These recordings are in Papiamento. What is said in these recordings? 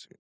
Si.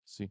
Si.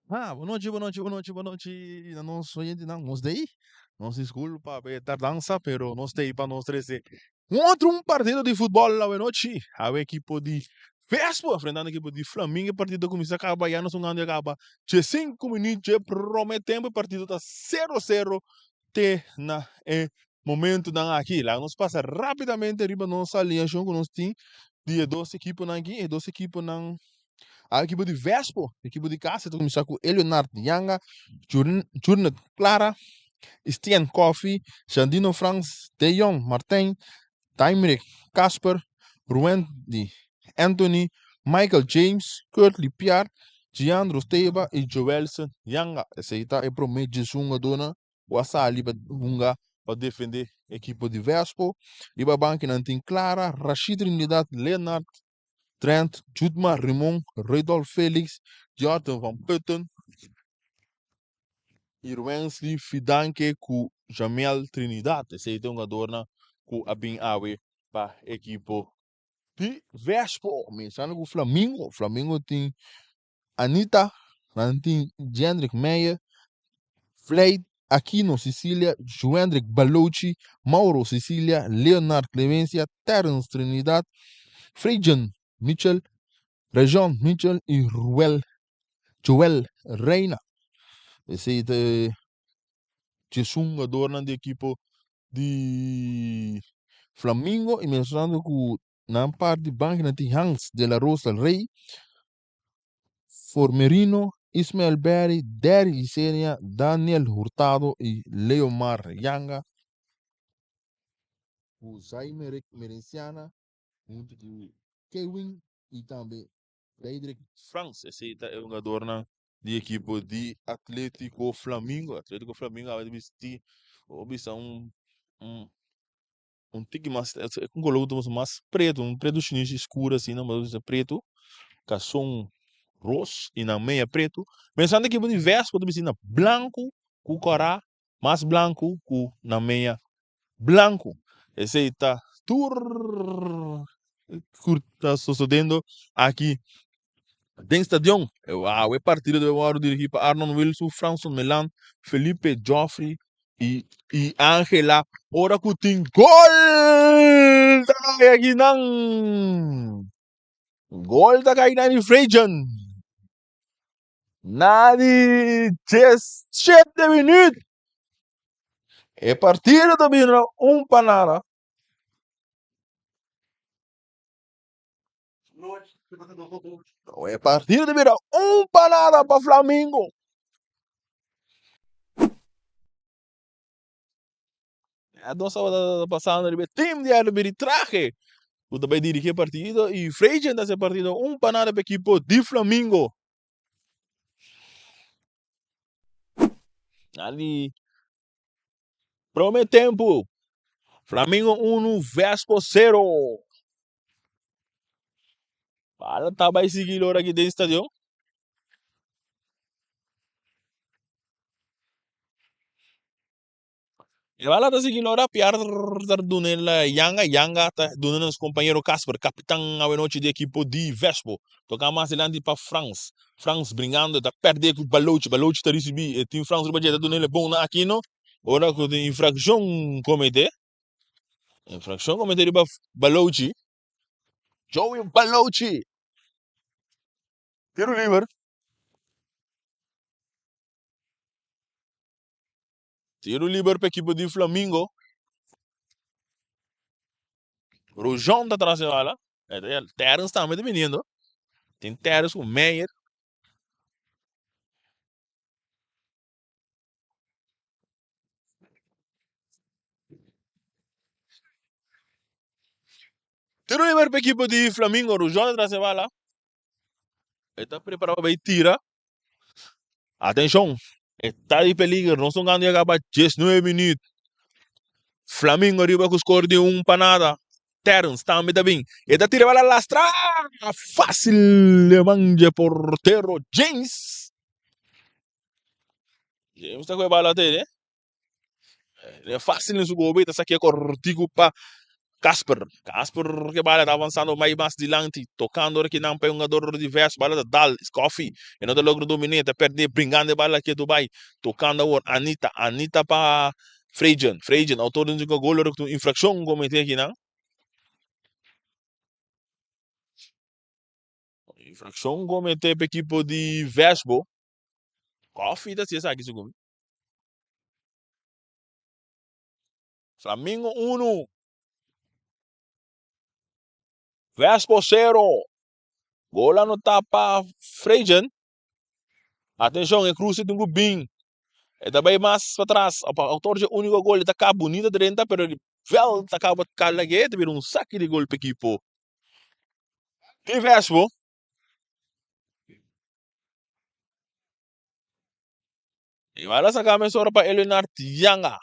Ha, bonochi, bonochi, bonochi, bonochi na nos oyentenan. Nos ta ei. Nos disculpa pa e tardansa, pero nos ta ei pa nos trece un otro un partido di futbol awenochi. Awe ekipo di Vespo enfrentando ekipo di Flamingo. E partido cuminsa caba, ya nos un gando ya caba 5 minuut dje prome tempo. E partido ta 0-0 te na e momentonan aki. Laga nos pasa rapidamente riba nos alineacion cu nos tin di e dos ekiponan aki. E dos ekiponan, a ekipo di Vespo, ekipo di casa, ta cuminsa cu Eleonard Yanga, Jurnet Clara, Stien Coffie, Jandino Frans, Deyon Martijn, Daimrick Casper, Ruendy Anthony, Michael James, Kurtley Piar, Giandro Steba y Joelson Yanga. Esey ta e prome djesun hungadornan cu a sali pa hunga pa defende ekipo di Vespo. Riba banki nan tin Clara, Rashid Trinidad, Leonard Trent, Judmar Rimon, Rudolf Felix, Jordan van Putten y Wensley Fidanque cu Jamel Trinidad. Esey ta hungadornan cu a bin awe pa ekipo di Vespo. Comenzando cu Flamingo. Flamingo tin Anita, nan tin Jendrik Meijer, Vleid Aquino Cecilia, Joendrik Balochi, Mauro Cecilia, Leonard Clemencia, Terence Trinidad, Frejan Mitchell, Rejon Mitchell y Ruel Joel Reina. Esey ta e djesun hungadornan di ekipo di Flamingo y mencionando cu nan parti banki nan tin Hans de la Rosa Rey, Formerino, Ismael Berry, Derry Isenia, Daniel Hurtado y Leomar Yanga ku Zaimerick Merenciana huntu ku Kewin y tambe Frederik Frans. Esey ta e hungadornan di ekipo di Atletico Flamingo. Atletico Flamingo awe ta bisti o bisa un un un tiki mas e un color ku ta mas preto un preto shinishi scuro asina mas bisa preto calzon ros y nan meya preto pensando ekipo di Vespo ta bisti na blanco ku kora mas blanco ku nan meya blanco esey ta tur ku ta sosodendo aki den stadion. Awe e partido debe wòrdu dirigí pa Arnon Wilson, Franson Melan, Felipe Joffrey i i Angela. Ora ku tin gol ta kai akinan. Gol ta kai nan di Frejan. Na di 17 minuut. E partido ta bira un pa nada. E partido ta bira un pa nada pa Flamingo. E dos tabata pasando riba e team di arbitrahe ku ta bai dirigi e partido i Freidjen ta hasi e partido un pa nada pa ekipo di Flamingo. Na di prome tempu Flamingo unu Vespo sero. Bala ta bai sigui lora aki den stadion. E bala ta sigui lora Piar ta duna el Yanga, Yanga ta duna na su compañero Casper, capitan awenochi di ekipo di Vespo. Toca mas dilanti pa Frans, Frans bringando ta perde cu Balochi, Balochi ta ricibi e tin Frans riba dje ta duna el e bon na Aquino. Ora cu tin infraccion comete, infraccion comete riba Balochi, Joey Balochi. Tiro liber. Tiro liber pa ekipo di Flamingo. Rojon ta tras e bala. Terence tambe ta biniendo. Tin Terence ku Meyer. Tiro liber pa ekipo di Flamingo. Rojon ta tras e bala. E ta prepara pa bay tira. Atenshon, e ta di peliger. Nos ta gana pa 19 minuut. Flamingo riba ku skor di un pa nada. Terence tambe ta bin. E ta tira bala lastra. Fácil e man dje portero James. James ta ku e bala tene. E fácil en su gobe. Ta sakia kortiku pa. Casper. Casper ke bala ta avansando mai mas dilanti, tokando ora kinan pa e hungador di Vespo. Bala ta dal Scoffy, e no ta logra dominé, ta pèrdé bringando e bala ketu bai. Tokando awor Anita, Anita pa Frejen, Frejen autor di un gol ora ku tin un infrakshon kometé akinan. Infrakshon kometé pa ekipo di Vespo. Coffee ta hasi esaki segun mi. Flamingo unu, Vespo sero. Gol anotá pa Frejen. Atenshon, e kruse tin ku bin. E ta bai mas patras. Autor dje úniko gol. E ta kaba bunita drenta, pero di vèlt ta kaba kalag'é. Ta bira un saki di gol pa ekipo di Vespo. E bala saka mesora pa Eleonard Yanga.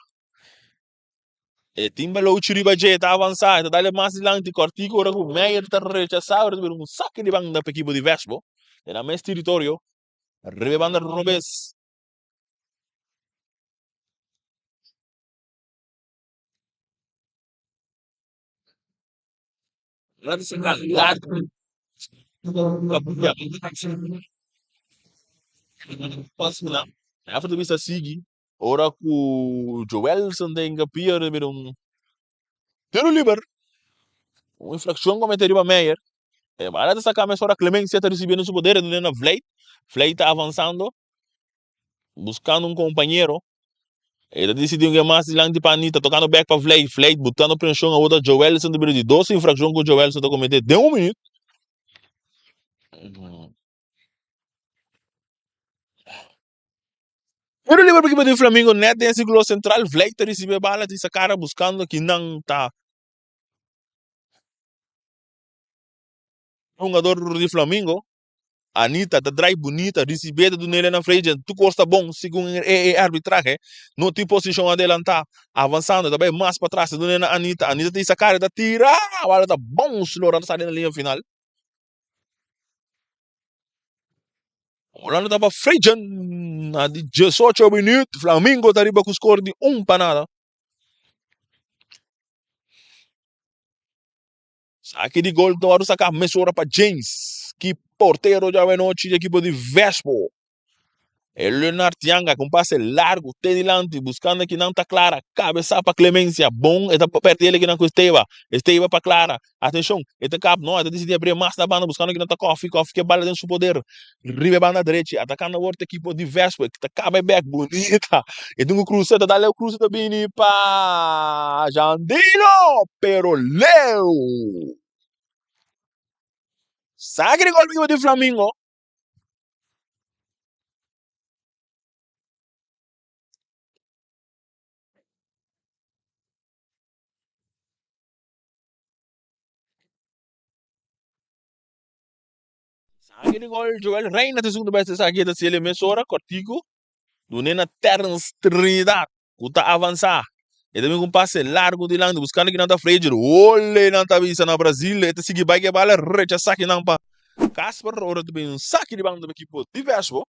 E tin Belouchi riba dje, ta avansa, e ta dale mas dilanti kòrtiku ora ku Meyer ta rechasá, ora ta bira un saki di banda pa ekipo di Vespo. Den nan mes teritorio, riba e banda robes. After ta bisa sigui ora ku Joelson ta hinka pia ta bira un tiro liber, un infrakshon komete riba Meyer. E bala ta saka mesora Clemencia ta risibiendo su poder e ta duna na Vleit, Vleit ta avansando buscando un compañero. E ta dicidi un mas dilanti pa Anita, tocando back pa Vleit. Vleit botando presion awor ta Joelson ta bira di dos infraccion cu Joelson ta comete den un minuut. Tiro liber pa equipo di Flamingo net den circulo central. Vleit ta ricibi e bala di sa cara buscando kinan ta hungador di Flamingo. Anita ta drai bunita, risibé ta dun'el na Freja, tur kos ta bon segun e arbitrahe, no tin posishon adelantá, avansando ta bai mas patras ta dun'el na Anita, Anita ta hisa kara ta tira, bala ta bounce lora ta sali na liña final. Orlando ta pa Freja na di diesocho minüt, Flamingo ta riba ku skor di un pa nada. Saki di gol ta wòrdu saká mesora pa James, ki portero djawe nochi di ekipo di Vespo. E Leonard Yanga ku un pase largu te dilanti buskando kinan ta Clara, kabesá pa Clemencia, bon e ta pèrdè el kinan ku Esteva, Esteva pa Clara, atenshon e ta kap no e ta disidí abri mas na banda buskando kinan ta Koffie, Koffie ke bala den su poder riba e banda drechi atakando awor ta ekipo di Vespo e ta kaba e bèk bunita e tin ku krusa e ta dal e krusa ta bini pa Jandino pero leu saki di gol pa ekipo di Flamingo. Saki di gol Joel Reina ta segundo bes esaki ta sele mesora kortiku dune na Terence Trinidad ku ta avansa e ta bin ku un pase largu dilanti buskando kinan ta Frazier ole nan ta bisa na Brazil e ta sigui bai ke bala rechasa kinan pa Casper ora ta bin un saki di banda pa ekipo di Vespo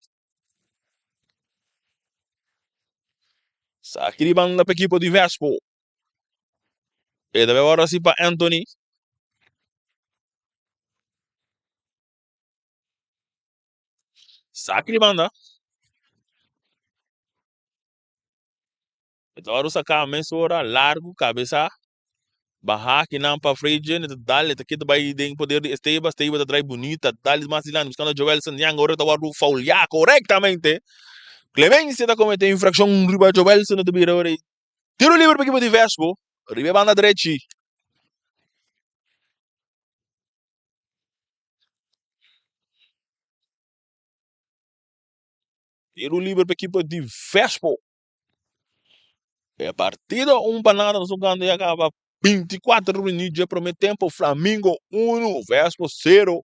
saki di banda pa ekipo di Vespo e ta bai ora si pa Anthony. Saki di banda. E ta wòrdu saká mesora largu kabesá bahá kinan pa Freidjen e ta dal e ta keda bai den poder di Esteba, Esteba ta drai bunita dal mas dilanti buskando Joel Sandianga ora ta wòrdu fouliá korektamente Clemencia ta kometé infrakshon riba Joelson e ta bira ora tiro liber pa ekipo di Vespo riba e banda drechi. Tiro liber pa ekipo di Vespo. E partido un pa nada nos jugando ya caba 24 minuut dje prome tempo Flamingo 1 Vespo 0.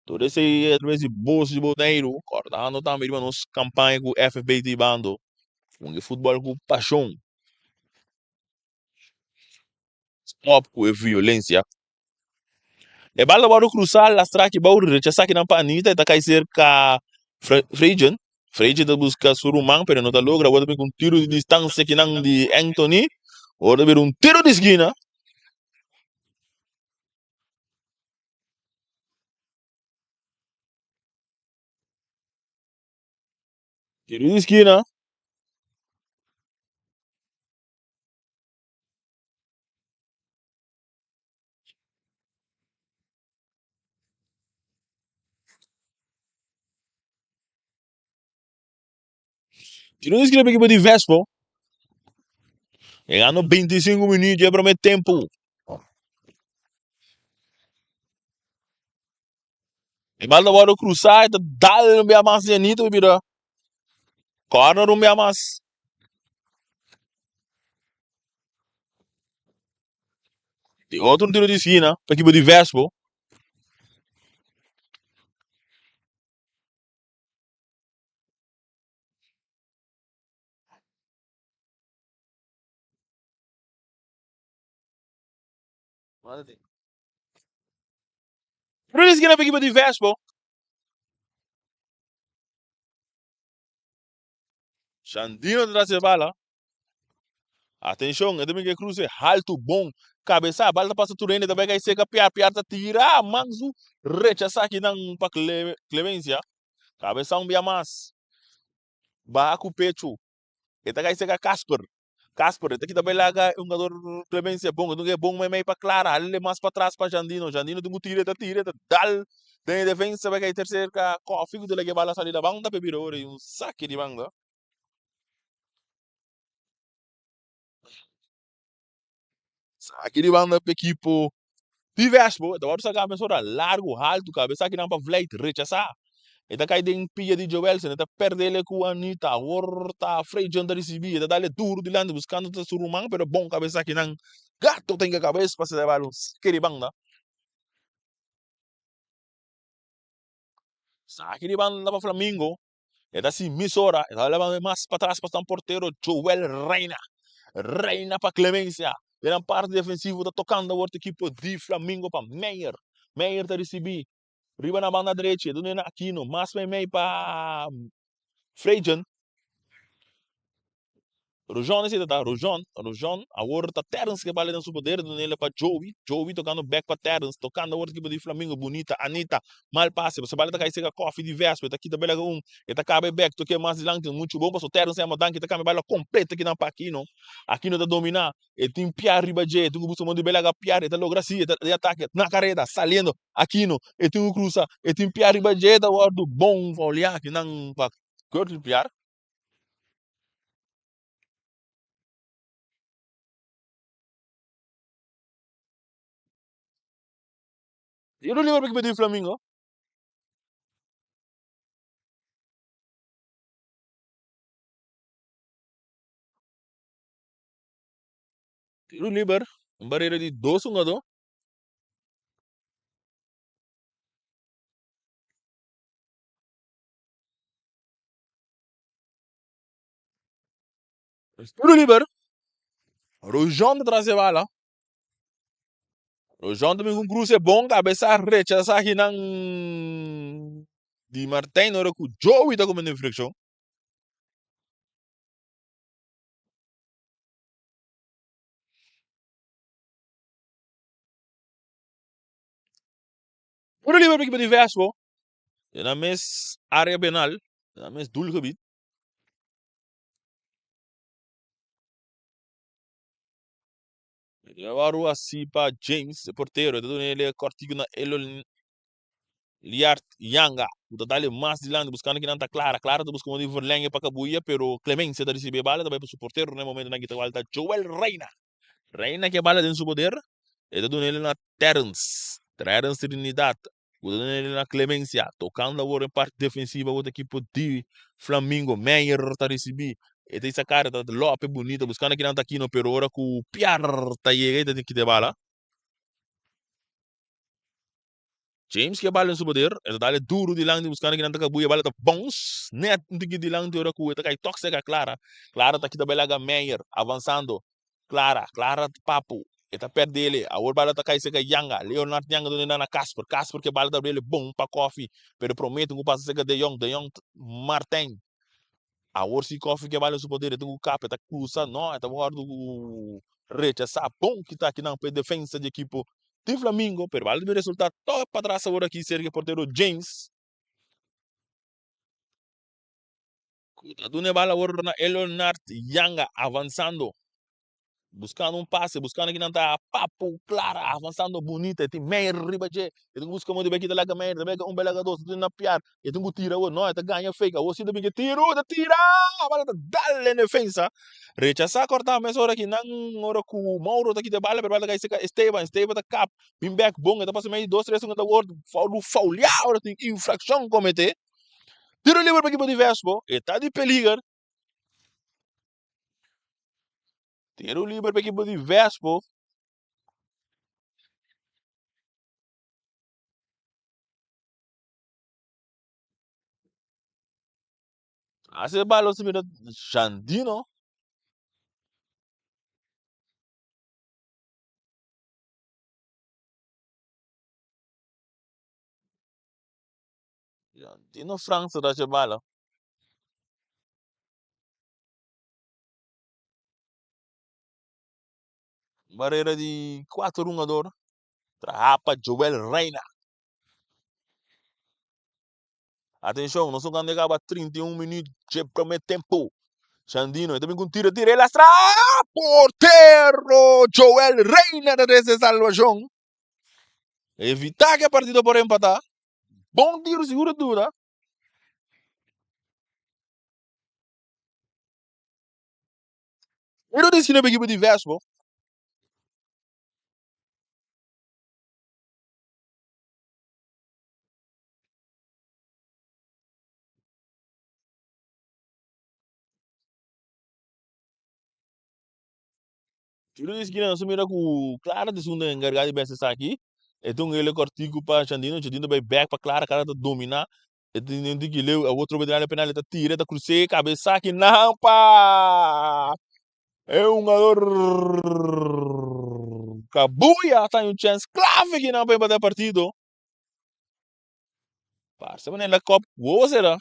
Tur esei a traves di Bos di Boneiru kordando tambe riba nos kampaña ku FFB ta hibando un futbol ku pashon. Stop ku e violencia. E bal ta wòrdu krusá, lastrá aki bou, rechasá akinan pa Anita, e ta kai serka Freidjen. Freidjen ta buska su ruman, pero e no ta logra. Awor ta bin ku un tiru di distansia akinan di Anthony. Awor ta bira un tiru di skina. Tiro di skina. Tiro di skina pa ekipo di Vespo. Llegando 25 minuut dje prome tempo. E bal ta wòrdu krusá, e ta dal un bia mas di Anito i bira kòrner un bia mas. Di otro un tiro di skina pa ekipo di Vespo. Tiro di skina pa ekipo di Vespo. Shandino ta trase bala. Atenshon, e ta bin ke kruse haltu, bon, kabesa, bala ta pasa tur hende, ta bai kai seka Piar, Piar ta tira, Mansu rechasa kinan pa Clemencia. Kabesa un bia mas, baha ku pechu, e ta kai seka Casper. Casper, e ta kita bai laga e hungador Clemencia bon, e ta ke bon meimei pa Clara, hal'e mas patras pa Jandino, Jandino tin ku tira, e ta tira, e ta dal den e defensa, bai kai terserka Koffie ku ta laga e bala sali na banda pa e bira ora un sake di banda. Aki di banda pa ekipo di Vespo, e ta wòrdu saká mesora largu, haltu, kabesa akinan pa Vlijt rechasá. E ta kai den pia di Joelson, e ta pèrdele ku Anita. Awor ta Freyjohn ta risibí, e ta dale duru dilanti buskando ta su ruman, pero bon kabesa akinan Gato ta hinka kabes pa seta e balon sake di banda. Saki di banda pa Flamingo. E ta si misora, e ta levanta mas patras pa nan portero Joel Reina. Reina pa Clemencia. Den nan parti defensivo ta tocando awor ekipo di Flamingo pa Meyer. Meyer ta ricibi riba na banda derechi, e duna na Aquino, mas meimei pa Frejen. Rojon esei ta ta, Rojon, Rojon, awor ta Terence ke bala den su poder, duna el pa Joey, Joey tokando bek pa Terence, tokando awor ekipo di Flamingo, bunita, Anita, mal pase, pasobra bala ta kai serka Koffie di Vespa, e ta kita bela un, e ta kaba e bek, toke mas dilanti, muchu bon, pasobra Terence yama danki, ta kambia bala kompleto kinan pa Aquino, Aquino ta domina, e tin Piar riba dje, e tin ku buska modo di bela ka Piar, e ta logra si, e ta den atake, na kareda, saliendo, Aquino, e tin ku krusa, e tin Piar riba dje, ta wòrdu bon fouliá kinan pa Curtis Piar. Tiro libre pa ekipo di Flamingo. Tiro liber, un barera di dos hungadó. Tiro liber. Rojon ta tras e bala. Rojon ta bin ku un kruse bon kabesa rechasa akinan di Martijn ora ku Joey ta komete infrakshon. Tiro liber pa ekipo di Vespo. Den nan mes area penal, den nan mes doelgebied. Waru asi pa James, e portero, e ta duna el kortiku na Elo Liart Yanga, ku ta dale mas dilanti buskando kinan ta Clara. Clara ta buska un di verlenge pa Kabuya, pero Clemencia ta risibi e bala, ta bai pa su portero na e momentonan ki ta falta Joel Reina. Reina ke bala den su poder, e ta duna el na Terence, Terence Trinidad, ku ta duna el na Clemencia, tokando awor den parti defensiva ku ta ekipo di Flamingo. Meyer ta risibi, e ta hisa kara, ta lope bunita, buskando kinan ta Aquino, pero ora ku Piar ta yega e ta tin kita e bala. James ke bala den su poder, e ta dale duru dilanti buskando kinan ta Kabuya, bala ta bounce net un tiki dilanti ora ku e ta kai tok seka Clara. Clara ta kita bai laga Meyer, avansando. Clara, Clara Papu, e ta perdele, awor bala ta kai serka Yanga, Leonard Yanga duna na Casper, Casper ke bala ta abriele bon pa Koffie, pero prome tin ku pasa serka De Jong, De Jong Martijn, awor si Koffie ke bala su poder e tin ku kap, e ta krusa, no, e ta wòrdu rechasá bon kita akinan pa e defensa di ekipo di Flamingo, pero bala ta bin resultá tòg patras awor aki serka e portero James. Ta duna e bal awor na Eleonard Yanga avansando. Buscando un pase, buscando kinan ta Papu Clara avansando bunita. E tin Meyer riba dje. E tin ku buska modo di bai kita laga Meyer. Ta bai un bai laga dos. Ta na piar. E tin ku tira awor. No, e ta gaña fake. Awor si ta bin ke tiro. Ta tira! Bala ta dal den defensa. Rechasa korta mesora kinan ora ku Mauro ta kita e bala pero bala ta kai serka Esteban. Esteban ta kap. Bin bek bon. E ta pasa medio dos tres un ta word foul foulia ora tin infraccion comete. Tiro liber pa ekipo di Vespo. E ta di peliger. Tiro liber pa ekipo di Vespo. Hace balo si mira Jandino. Jandino Franks ta hace bala. Barrera di cuatro hungador. Traha pa Joel Reina. Atencion, nos tocando acaba 31 minuut dje primer tempo. Sandino, e ta bin cu un tiro, tira e lastra. Portero Joel Reina ta trece salvacion. Evita que e partido por empata. Bon tiro seguro dura. Tiro di esquina pa equipo di Vespo. Tiro di esquina nos a mira cu Clara ta esun encarga di bes esaki. E ta un hele cortico pa Chandino. Chandino ta bay back pa Clara. Clara ta domina. E tin un tiki leu. Awor trobe den área penal e ta tira, e ta crus'é cabeza kinan pa e hungador Cabuya ta un chance clave kinan pa empata e partido. Parse manera la kop wowo sera.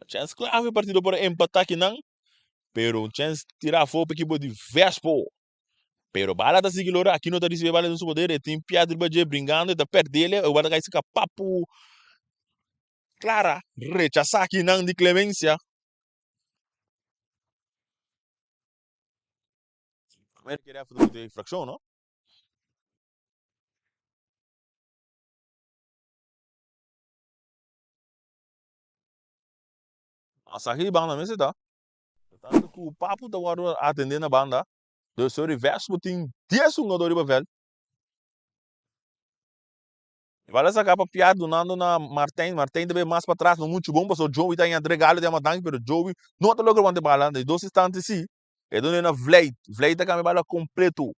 Chance clave partido por empata kinan, pero un chance tira afó pa equipo di Vespo. Pero bala ta sigui lora, Aquino ta ricibi e bala den su poder, e tin Piat riba dje bringando, e ta perdele, e bala ta cay cerca Papu Clara, rechasa kinan di Clemencia. Primer ke ref ta pone infraccion, no? Masaje di banda mester ta. Tanto ku Papu ta wòrdu atendé na banda. Dus sorry Vespo tin dies hungadó riba vèlt. E bala saka pa Piar dunando na Martijn. Martijn ta bay mas patras, no muchu bon pasobra Joey ta haña regalo di Amadanki pero Joey no ta logra wanta e bala. Den dos instante si e dun'e na Vleit. Vleit ta kambia e bala kompleto.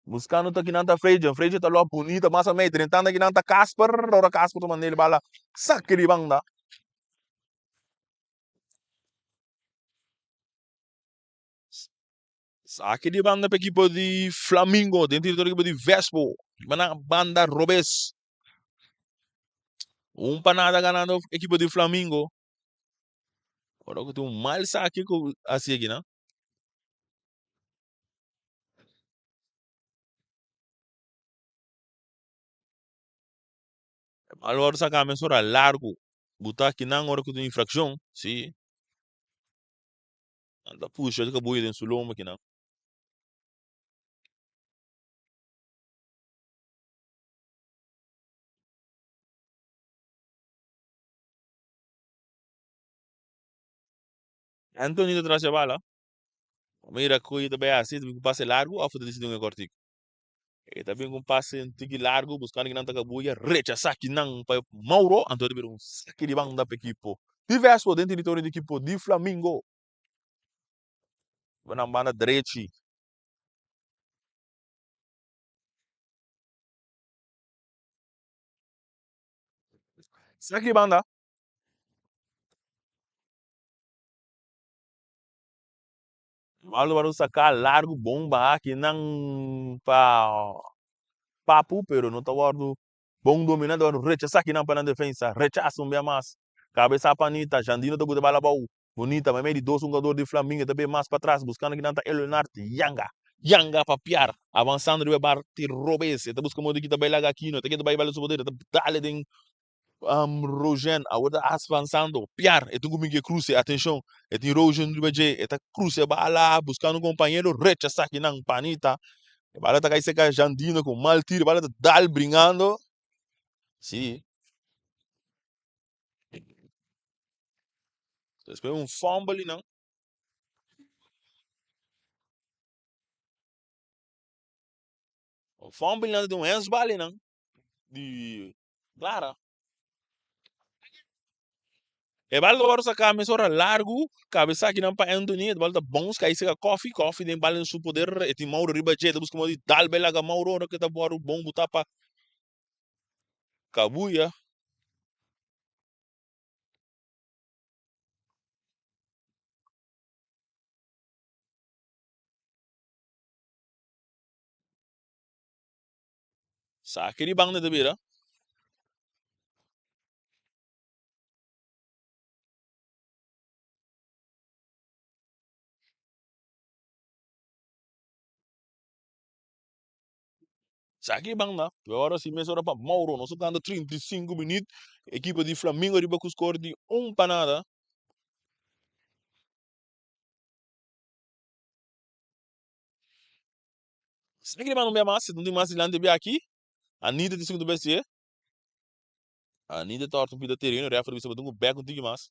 Buskando ta kinan ta Freja. Freja ta lòp bunita mas amei. Drentando kinan ta Casper. Ora Casper ta mand'e bala saka di banda. Saki di banda pa ekipo di Flamingo den territorio ekipo di Vespo. Riba na banda robes. Un pa nada ganando ekipo di Flamingo. Ora ku tin un mal saki ku hasi aki nan. Mal wòrdu saka mesora largu. Buta akinan ora ku tin infrakshon. Si. Nan ta pusha e kabuya den su lomba akinan. Anthony ta tras e bala. Mira ku e ta bai hasi, e ta bin ku pase largu òf e ta disidi un e kòrtiku. E ta bin ku un pase un tiki largu buskando kinan ta kabuya, rechasá kinan pa Mauro, anto e ta bira un saki di banda pa ekipo di Vespo den teritorio di ekipo di Flamingo. Riba nan banda drechi. Saki di banda. Alvaro saka largu bon baha kinan pa Papu pero no ta wordo bon domina ta wordo rechasa kinan pa nan defensa rechasa un bia mas kabesa pa Anita Jandino ta buta bala abou bunita meimei di dos hungador di Flamingo ta bin mas patras buskando kinan ta Eleonard Yanga Yanga pa piar avansando riba e parti robes e ta buska modo di kita bai laga Aquino e ta keda bai bala su poder e ta dale den. Rogen awor ta avanzando. Piar, e tin ku bin cruce. Atenshon, e tin Rogen riba dje. E ta cruce bala, buscando un compañero. Rechasa akinan Panita. E bala ta kai serka Jandino ku mal tiro. Bala ta dal bringando. Sí. Despues un fumble nan. Un fumble nan di un handsbal nan. Di Clara. E bal ta wòrdu saká mesora largu, kabesa akinan pa Anthony, e bal ta bounce kai serka Koffie, Koffie den bal den su poder, e tin Mauro riba dje, e ta buska modo di dal bai laga Mauro ora ku e ta wòrdu bon butá pa Kabuya. Saki di banda ta bira. Saki di banda. Ora si mes ora pa Mauro. Nos ta tocando 35 minuut. Ekipo di Flamingo riba ku score di un pa nada. Saki di banda un bia mas. No tin mas dilanti bia aki. Anita di segundo bes sie. Anita ta horta un pida tereno. Referee bisa bo tin ku bek un tiki mas.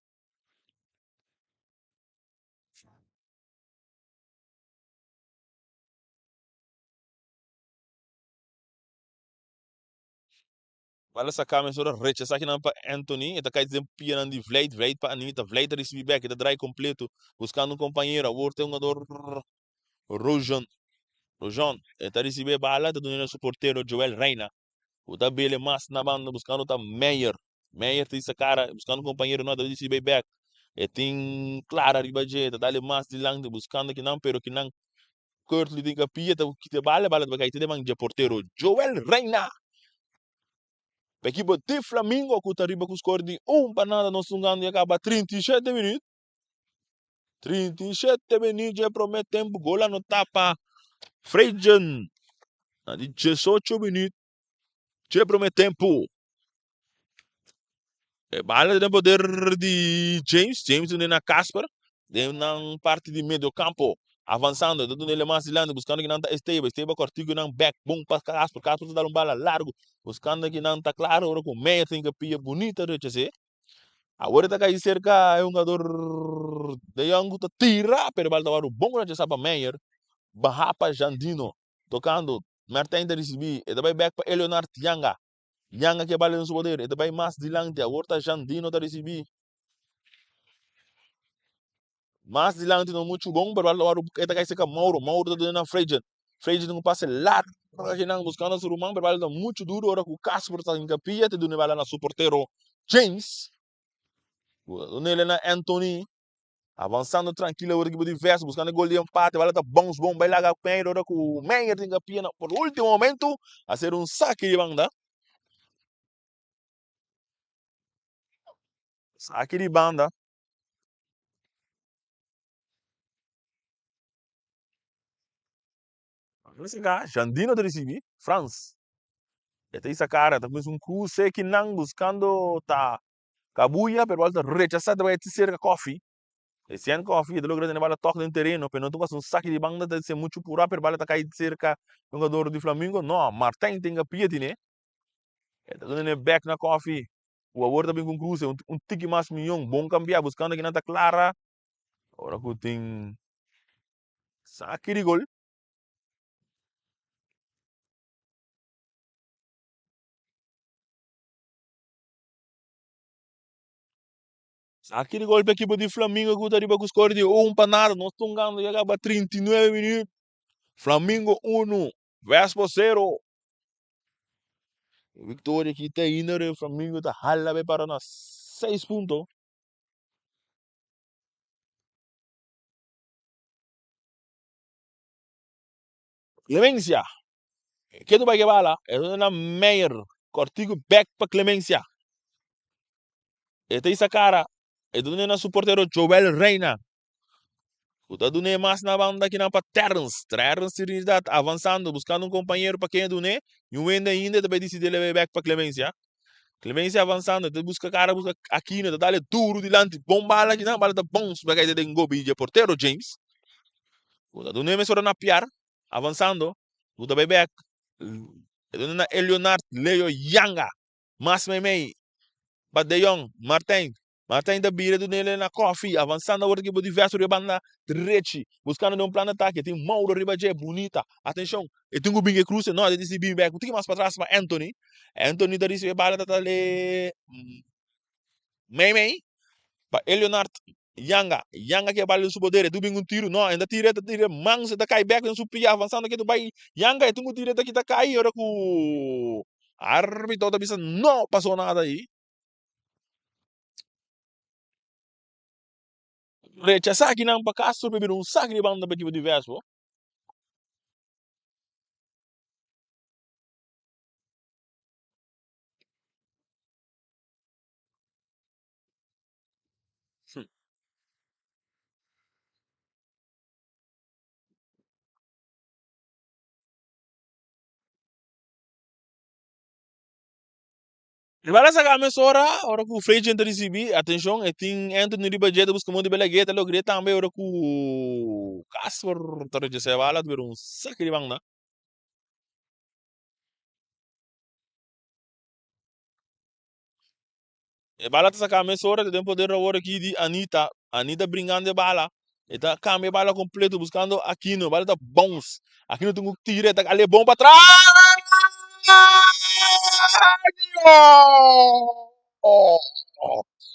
Bala saca mesora rechaza akinan pa Anthony. E ta cay den pianan di Vlijt. Vlijt pa Anita. Vlijt ta ricibi bek. E ta draai completo. Buscando un compañero. Awor ta e hungador Rojon. Rojon. E ta ricibi e bala. Ta duna na su portero Joel Reina. Cu ta bele mas na banda buscando ta Meyer. Meyer ta hisa cara buscando un compañero. No, ta ricibi bek. E tin Clara riba dje. Ta dale mas dilanti buscando kinan pero kinan Kurtley tin kapia ta kita e bala, e bala ta bai kai te den man dje portero Joel Reina. Pa ekipo di Flamingo ku ta riba ku skor di un pa nada nos tungando ya kaba 37 minüt. 37 minüt dje promé tempu gol anotá pa Freidjen na di 18 minüt dje promé tempu. E bala ta den poder di James. James duna na Casper. Den nan parti di medio campo. Avanzando. Ta duna ele mas dilanti. Buscando kinan ta Esteba. Esteba cortico nan back. Bon pa Casper. Casper ta dal un bala largo. Buscando kinan ta Claro. Ora cu Meyer tin ke pia bunita rechase. Awor e ta cay cerca e hungador De Jong cu ta tira. Pero e bala ta worde bon rechasa pa Meyer. Baha pa Jandino. Tocando. Mertijn ta ricibi. E ta bay back pa Eleonard Yanga. Yanga ke bala den su poder, e ta bai mas dilanti, awor ta Jandino ta risibi. Mas dilanti no muchu bon, pero bala ta wòrdu e ta kai serka Mauro, Mauro ta duna na Freidjen, Freidjen tin un pase largu akinan buskando su ruman, pero bala ta muchu duru ora ku Casper ta hinka pia ta duna e bala na su portero James, ku ta duna el na Anthony. Avansando trankilo awor ekipo di Vest buskando e gol di empate. Bala ta bounce bon bai laga Meyer ora ku Meyer tin kapia na por ultimo momento a ser un sake di banda. Sake di banda. Jandino ta risibi Frans. E ta isa kara ta kuminsa un kruse kinan buskando ta Kabuya, pero bal ta rechasá ta bai serka Koffie. E sian Koffie ta logra tene bala tok den tereno, pero no ta wak un saki di banda ta ser muchu purá, pero bala ta kai serka hungador di Flamingo. No, Martijn ten kapia tine. E ta duna bek na Koffie. Ku awor ta bin ku un kruse, un tiki mas mion, bon kambiá, buskando kinan ta Clara. Ora ku tin saki di gol. Aki di golpe ekipo di Flamingo ku ta riba ku skor di un pa nada. Nos tungando ya kaba 39 minüt. Flamingo unu, Vespo sero. Victoria ki ta ainda re Flamingo ta hala be para na 6 punto. Clemencia. Ke tu bai ke bala? E na Meyer. Kortiku bek pa Clemencia. E ta isa kara. E ta duna na su portero Joel Reina. Ku ta dun'é mas na banda kinan pa Terrence. Terrence Trinidad avansando, buskando un kompañero pa ken e dun'é. Niun hende ainda e ta bai disidí leba e bek pa Clemencia. Clemencia avansando, ta buska kara, buska Aquino, ta dale duru dilanti, bon bala akinan, bala ta bons pa kai den gobi dje portero James. Ku ta duna mesora na piar, avansando, ku ta bai bek, e duna na Eleonard Leo Yanga, mas meimei pa De Jong, Martijn, Martijn ta bira duna ele na Koffie, avansando awor ekipo di Vestro riba banda drechi, buskando den un plan di atake, tin Mauro riba dje, bunita, atenshon, e tin ku bin ke kruse, no, e disidi bin bek un tiki mas patras pa Anthony, Anthony ta risibi e bala ta dale meimei pa Eleonard Yanga, Yanga ke bala den su poder, e tin ku bin ku un tiru, no, e ta tira, e ta tira mans, e ta kai bek den su pia, avansando ke tu bai Yanga, e tin ku tira, e ta kita kai, ora ku arbitro ta bisa no pasó nada ahi. Rechasá kinan pa Castro pa bira un sak di banda pa ekipo di Vespo. Riba la saca mesora, ora cu Freygen ta ricibi, atencion, e tin Anthony riba dje ta busca mon di Belaguer, ta logr'e tambe ora cu Casper ta rechasa e bala, ta bira un saque di banda. E bala ta saca mesora, ta den poder awor aki di Anita, Anita bringando e bala, e ta cambia e bala completo buscando Aquino, bala ta bounce, Aquino tin cu tira, e ta ale bon patras!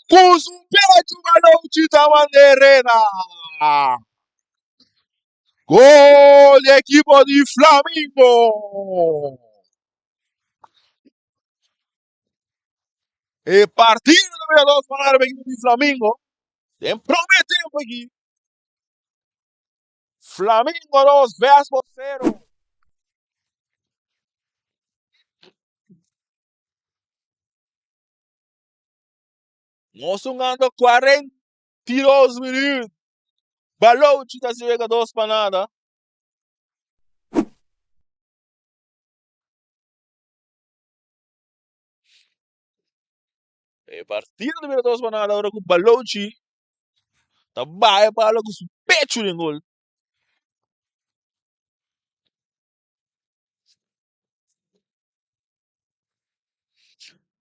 Cu su pecho Balochi ta manda e reda! Gol di equipo di Flamingo! E partido ta bira dos pa nada pa equipo di Flamingo. Den prome tempo aki. Flamingo 2, Vespo 0. Nos jugando 42 minuut. Balochi ta sigue 2 pa nada. E partido ta bira 2 pa nada ora ku Balochi ta baha e palo ku su pechu den gol.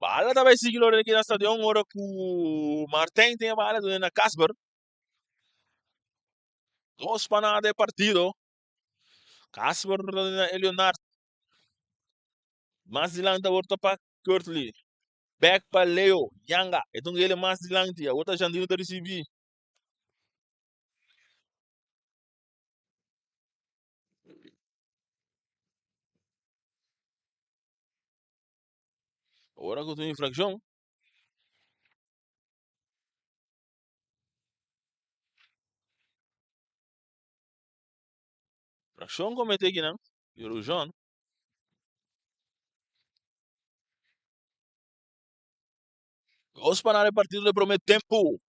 Bala ta bai sigui lora aki na stadion ora ku Martijn tin e bala duna na Casper. 2 pa nada e partido. Casper ta duna na Eleonard. Mas dilanti awor ta pa Kurtley. Bek pa Leo. Yanga. E ta un gele mas dilanti. Awor ta Jandino ta risibi. Ora ku tin infrakshon. Infrakshon komete kinan. Jerujon. Dos pa nada e partido de prome tempo.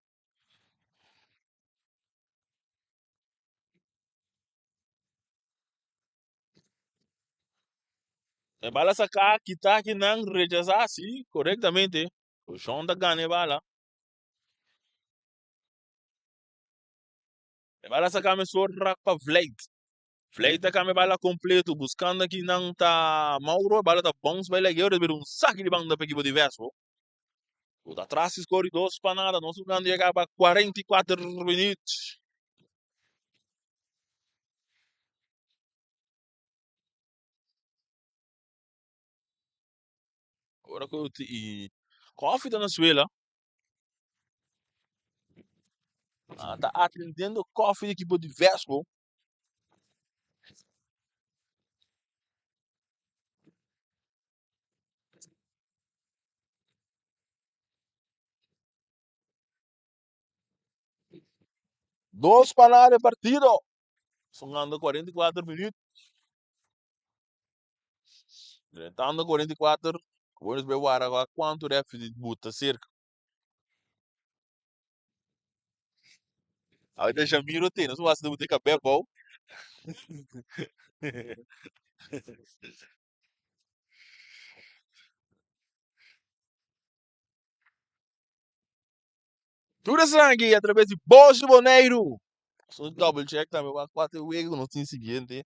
E bala saca, kita kinan, rechasa, si, correctamente. Jerujon ta gana e bala. E bala saca mesor rak pa Vlijt. Vlijt ta cambia bala completo, buscando aki nan ta Mauro, e bala ta bounce bay lek, y bira un saki di banda pa equipo di Vespo. Cu ta tras di score di 2 pa nada, nos jugando yega pa 44 minuut. Ora cu y Koffie ta na suela. Ta atendiendo Koffie di equipo di Vespo. Dos pa nada e partido. Songando 44 minuut. Drentando 44. Awor nos bay wara cuanto ref di buta cerca. Ahorita Jamiro te, nos wasa de buta kabé bou. Tur esaki a traves di Bos di Boneiru. Nos double check tambe wak kua ta e wega ku nos tin siguiente.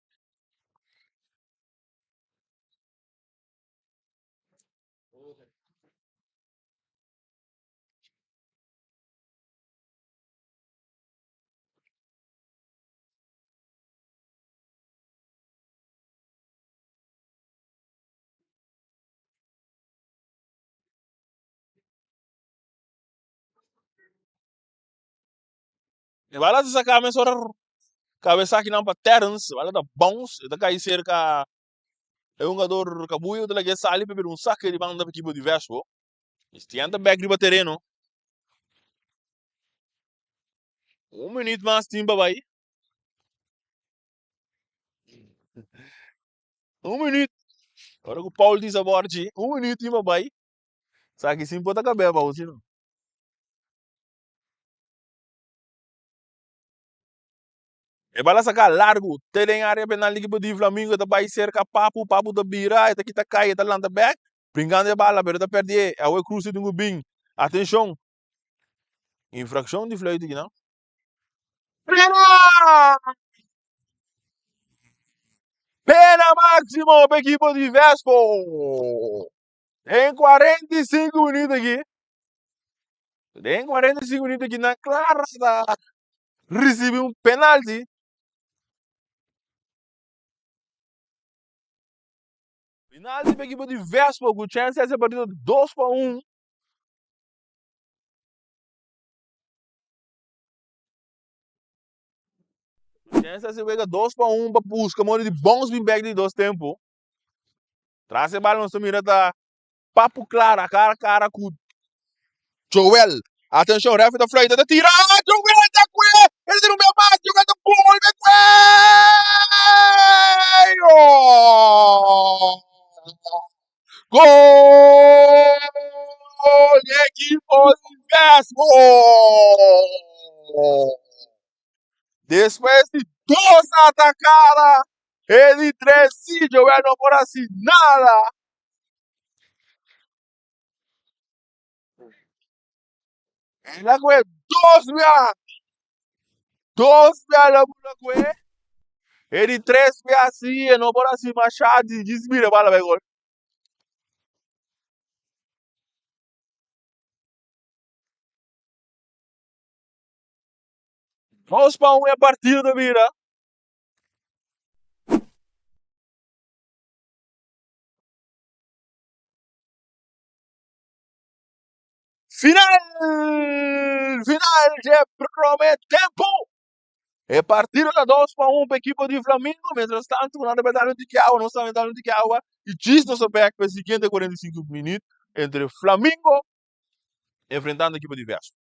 E bala ta saca mesora cabeza akinan pa Terrence, e bala ta bounce, e ta cay cerca e hungador Cabuyo, ta laga e sali pa bira un saque di banda pa equipo di Vespo. Estian ta bek riba tereno. Un minuut mas tin pa bay. Un minuut. Ora cu Paul disa borchi, un minuut tin pa bay. Esaki sin por ta cab'é abao si no. E bala saca largo te den area penal di equipo di Flamingo e ta bay cerca Papu, Papu ta bira e ta kita cay e ta lanta bek brincando e bala pero e ta perde awe Cruz tin cu bin atencion infraccion di fluit aki nan. Pena! Pena maximo pa equipo di Vespo! Den 45 minuut aki, den 45 minuut aki nan Clara ta ricibi un penalti. Penalti pa equipo di Vespo cu chance haci e partido 2-1. Chance haci wega 2-1 pa busca modo di bounce bin back di dos tempo. Tras e bal nos ta mira ta Papu Clara cara a cara cu Joel. Atencion, referee ta fluita, ta tira. Joel ta cue! E ta tira un bia mas, Joel ta bolbe cue! Gol di equipo di Vespo! Despues di dos atacada, e di tres si Joel no por haci nada. El a coge dos bia. Dos bia el a bula coge. E di tres bia si e no por haci masha di djis bira bala bay gol. 2-1 e partido ta bira. Final! Final dje prome tempo! E partido ta 2-1 pa ekipo di Flamingo. Mientras tanto, nan ta beta un tiki awa, nos tambe ta un tiki awa. Y djis nos ta bek pa e siguiente 45 minuut entre Flamingo enfrentando ekipo di Vespo.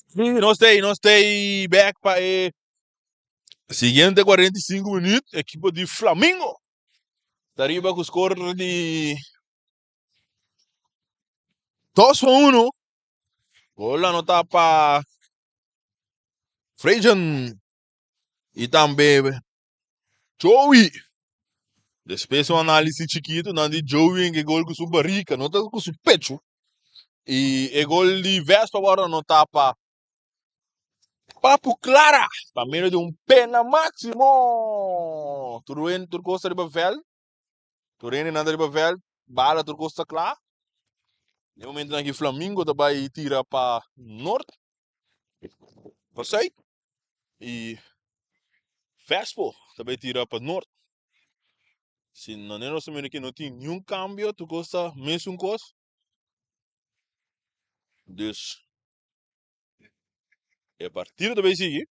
Sí, nos tei back pa e siguiente 45 minuut. Ekipo di Flamingo ta riba ku score di 2-1. Gol anotá pa Frejan i tambe Joey. Despues un análisis chikitu nan di Joey en ke gol ku su barika, no ta ku su pechu. I e gol di Vespa wòrdu anotá pa Papu Clara pa medio di un pena máksimo. Tur hende, tur kos ta riba vèlt. Tur hende nan ta riba vèlt, bala tur kos ta kla. Den e momentunan aki Flamingo ta bai tira pa nort, pa sùit. I Vespo ta bai tira pa nort. Si na nos mira aki no tin niun kambio, tur kos ta mesun kos. Dus e partido ta bai sigui.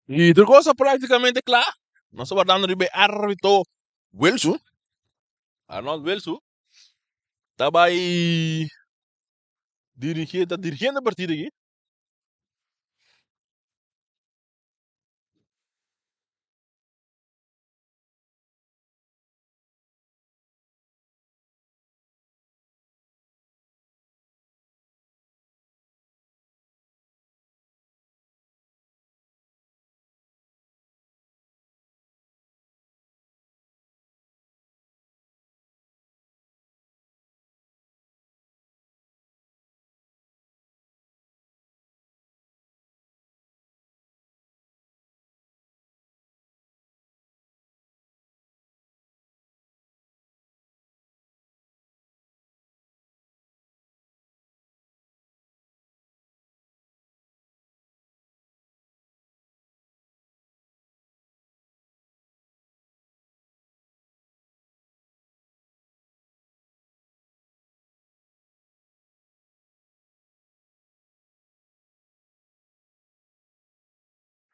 Y tur cosa prácticamente kla. Nos ta wardando riba e árbitro Wilson. Arnold Wilson. Ta bai dirigí, ta dirigiendo e partido aki.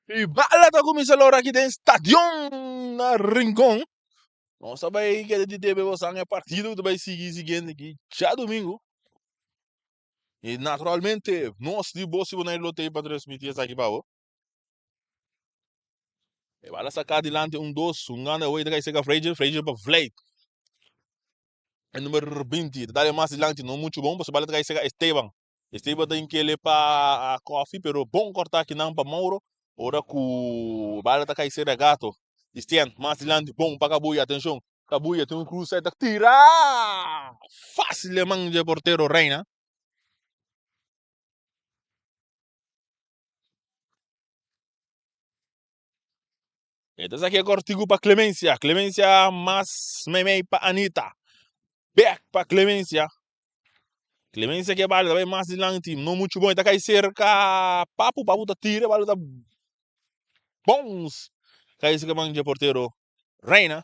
Y bala ta cuminsa lora aki den stadion na Rincon. Nos ta bay keda di debe bosan e partido cu ta bay sigui siguiente aki djadomingo. Y naturalmente nos di Bos y Bonaire lo tey pa transmiti esaki pa bo. E bala saca dilanti un dos, un gana away ta cay cerca Frazier, Frazier pa Vlijt. E number 20 ta dale mas dilanti, no mucho bon, pasobra bala ta cay cerca Esteban. Esteban ta inkele pa Koffie, pero bon corta akinan pa Mauro, ora cu bala ta cay cerca Gato. Estienne mas dilanti, bon pa Cabuya, atencion, Cabuya tin un cruza y ta tira! Facil e man dje portero Reina. E ta saki e cortico pa Clemencia. Clemencia mas meimei pa Anita. Back pa Clemencia. Clemencia ke bala ta bai mas dilanti. No mucho bon. E ta kai cerca Papu. Papu ta tira. Bala ta bounce. Kai cerca man dje portero Reina.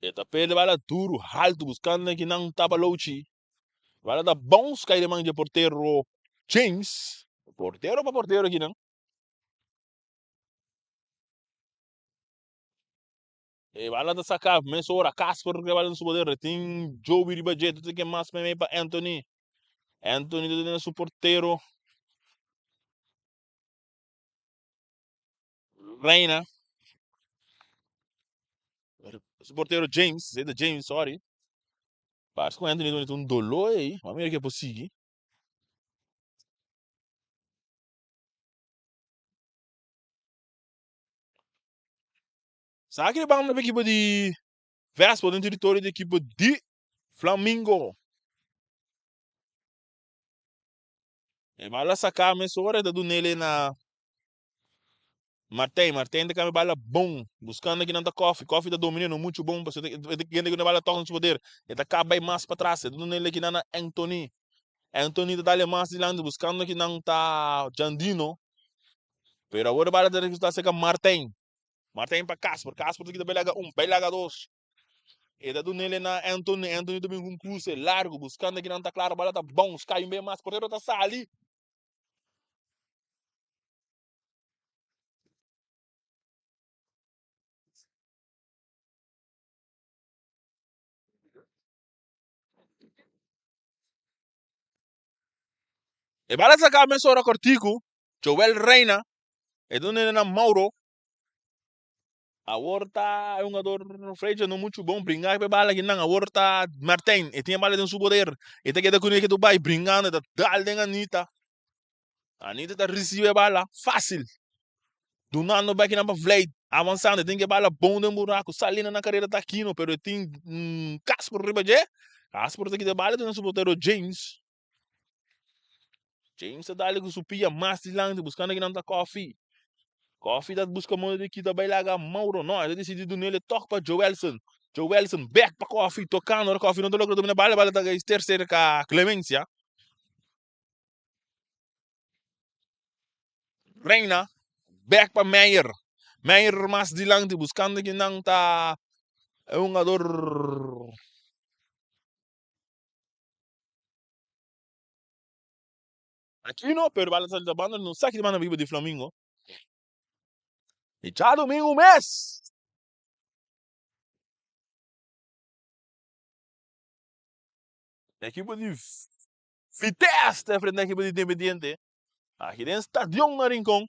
E ta perde bala duro, halto, buscando aki nan tapa Louchi. Bala ta bounce kai den man dje portero James. Portero pa portero aki nan. E bala ta saca mesora Casper ke bala den su poder. Tin Joey riba dje, ta ke mas meimei pa Anthony. Anthony ta den su portero Reina. Su portero James, se ta James, sorry. Parece ku Anthony ta un doló ei. Ma mira ke por sigui. Sa ki banda pa ekipo di Vespo den teritorio di ekipo di Flamingo. E bala saca mesora e ta dunele na Martijn. Martijn ta cambia bala bon. Buscando aki nan ta Koffie. Koffie ta domine no mucho bon. Pasobra e ta kende ku e bala tok na su poder. E ta caba bay mas patras. E ta dunele aki nan na Anthony. Anthony ta dale mas dilanti. Buscando aki nan ta Jandino. Pero awor e bala ta resulta serka Martijn. Martijn pa Casper. Casper ta kita bai laga un, bai laga dos. E ta dunele na Anthony. Anthony ta bin ku un kruse largu buskando kinan ta klara. Bala ta bounce, kai un bes mas. Portero ta sali. E bala saka mesora kortiku. Joel Reina. E dunele na Mauro. Awor ta e hungador Freja no muchu bon bringa pe bala kinan. Awor ta Martijn. E tin e bala den su poder. E ta keda kune ke bai bringando. E ta dal den Anita. Anita ta ricibi e bala facil. Dunando bek kinan pa Vleit. Avansando. E tin ke bala bon den buraco. Saliendo na carera ta Aquino. Pero e tin Casper riba dje. Casper ta kita e bala duna su portero James. James ta dale ku su pia mas dilanti buskando kinan ta Koffie. Koffie ta buska modo di kita bai laga Mauro. No, e ta disidi dunele tok pa Joelson. Joelson bek pa Koffie tokando. Ora Koffie no ta logra domina bala, bala ta kai tercer ka Clemencia. Reina bek pa Meyer. Meyer mas dilanti buskando kinan ta e hungador Aquino, pero bala sali ta banda, no sa ki banda biba di Flamingo. E djadomingo mes. Ekipo di Vitesse ta enfrenta ekipo di Independiente. Aki den stadion na Rincon.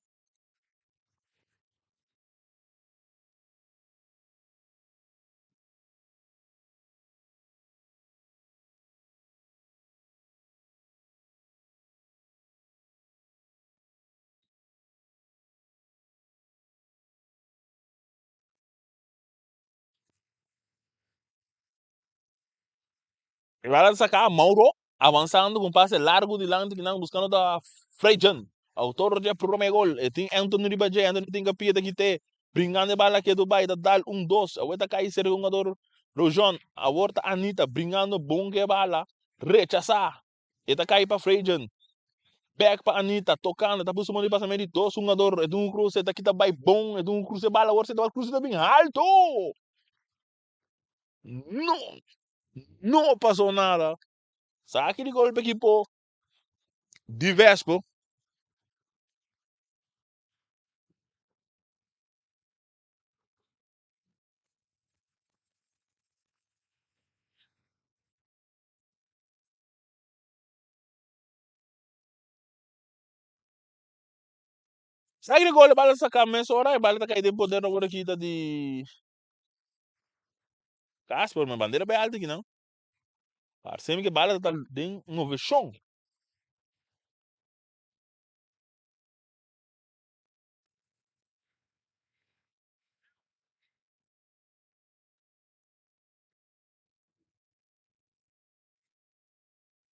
E bala saca Mauro avanzando con pase largo dilanti kinan buscando ta Frejan. Autor dje prome gol. E tin Anthony riba dje. Anthony tin kapia ta kite. Bringando e bala ketu bai ta dal un dos. Awor ta kai serka hungador Rojon. Awor ta Anita bringando bon ke bala. Rechasa. E ta kai pa Frejan. Bek pa Anita tocando. Ta puso mano di pasa medio di dos hungador. E tin un cruce. Ta kita bai bon. E tin un cruce bala. Awor si ta cruce ta bin alto. No. No pasó nada. Saki di golpe equipo di Vespo. Saki di golpe bala saka mesora e bala ta kai den poder awor aki ta di Casper, ma bandera bai alto aki nan. Parse mi ke bala ta den moveshon.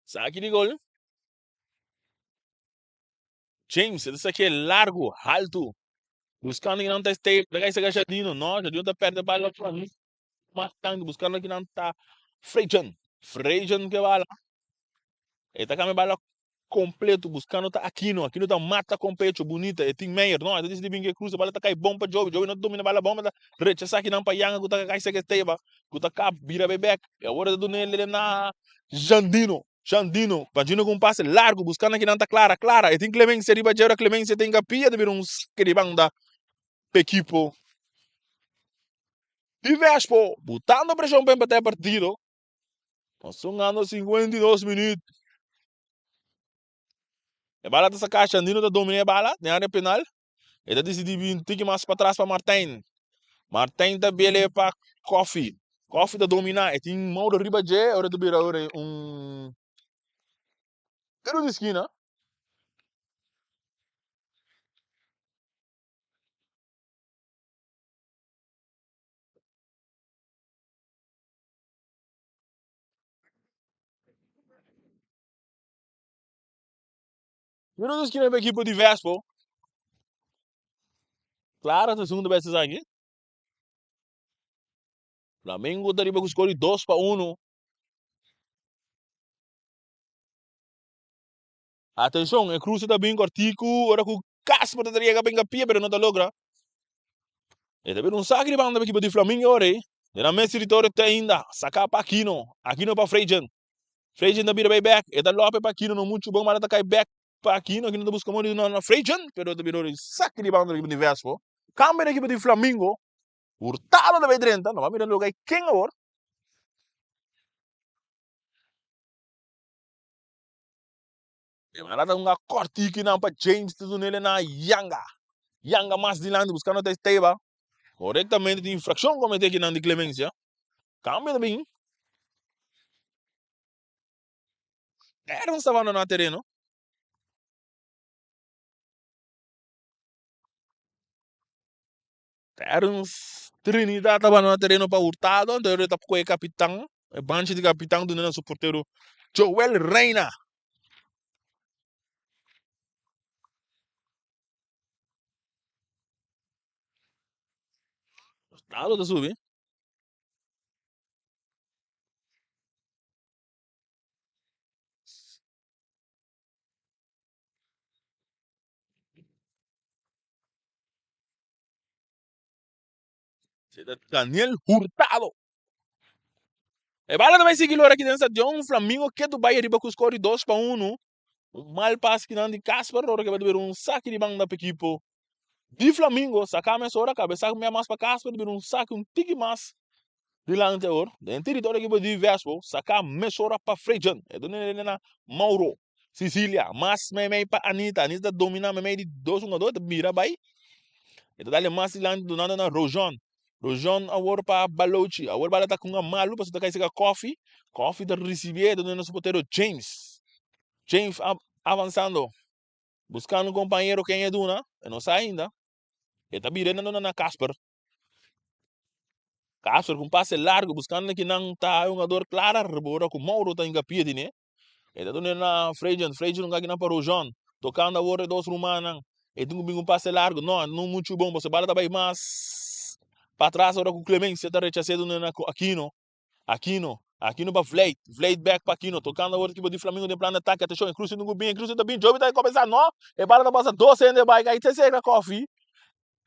Saki di gol. James, e ta saki largo, haltu. Buscando kinan ta stay, ta kai saka Jadino. No, Jadino ta perde bala pa mas tanto. Buscando kinan ta Frejan. Frejan ke bala. E ta cambia bala completo. Buscando ta Aquino. Aquino ta mata com pecho. Bonita. E tin Meyer. No, e ta decidi bin ke cruza. Bala ta kai bom pa Joey. Joey no domina bala bom. Ta rechasa kinan pa Yanga ku ta kai saka Esteba. Ku ta kap bira bay back. E awor e ta duna ele na Jandino. Jandino. Jandino ku un pase largo. Buscando kinan ta Clara. Clara. E tin Clemencia riba dje. Ora Clemencia tin kapia ta bira un saque di banda pa ekipo di Vespo. Butando presion pa empata e partido. Nos hungando 52 minuut. E bala ta saca, Shandino ta domina e bala den area penal. E ta decidi bin tiki mas patras pa Martijn. Martijn ta bele pa Koffie. Koffie ta domina, e tin Mauro riba dje, ora ta bira ora un tiro di skina. Tiro di skina pa ekipo di Vespo. Clara ta segunda bes esaki. Flamengo ta riba ku skor di 2-1. Atenshon, e cruce ta bin kortiku ora ku. Casper ta yega benga pia pero no ta logra. E ta bira un saki di banda pa ekipo di Flamingo ora ei. Den nan mes teritorio te ainda. Saka pa Aquino. Aquino pa Frejen. Frejen ta bira bay bek. E ta lope pa Aquino no muchu bon mara ta kai bek pa Aquino. Aquino ta buska modo di duna na Frejen pero ta bira ora saki di banda pa ekipo di Vespo. Kambio den ekipo di Flamingo. Hurtado ta bay drenta. No ba mira loke ken awor. E mara ta hunga kortiki nan pa James ta dunele na Yanga. Yanga mas dilanti buskando ta Esteba. Korektamente tin infrakshon komete aki nan di Clemencia. Kambio ta bin. Terence ta bandona tereno. Terence Trinidad ta bandona tereno pa Hurtado. Anto ta koe kapitan. E banchi di kapitan duna na su portero Joel Reina. Hurtado ta subi. Daniel Hurtado. E bala ta bai sigui lora aki den stadion. Flamingo ketu bai ariba ku skor di 2-1. Un mal pas kinan di Casper ora ke bai bira un saki di banda pa ekipo di Flamingo. Saka mesora kabesa mea mas pa Casper bira un saki un tiki mas dilanti awor. Den teritorio ekipo di Vespo saka mesora pa Frejan. E duna na Mauro. Sicilia, mas meimei pa Anita. Anita ta domina meimei di dos hungador, ta bira bai. E ta dale mas dilanti dunando na Rojon. Rojon awor pa Balochi. Awor bala ta kunga malu pasobra ta kai seka Koffie. Koffie ta risibié, ta duna na su portero James. James avansando, buskando un kompañero ken e duna, e no sa ainda. E ta bira e ta duna na Casper. Casper ku un pase largu buskando kinan ta e hungador Clara, ora ku Mauro ta hinka pia dine. E ta duna na Frejan, Frejan un kaki na pa Rojon. Tokando awor e dos rumannan. E tin ku bin un pase largu. No, no muchu bon pasobra bala ta bai mas patras ora ku Clemencia ta rechas'é duna na Aquino. Aquino, Aquino pa Vleit, Vleit bek pa Aquino. Tokando awor ekipo di Flamingo den plan di atake. Atenshon, e kruse tin ku bin, e kruse ta bin. Joby ta komensá. No, e bala ta pasa dos hende bai kai te serka Koffie.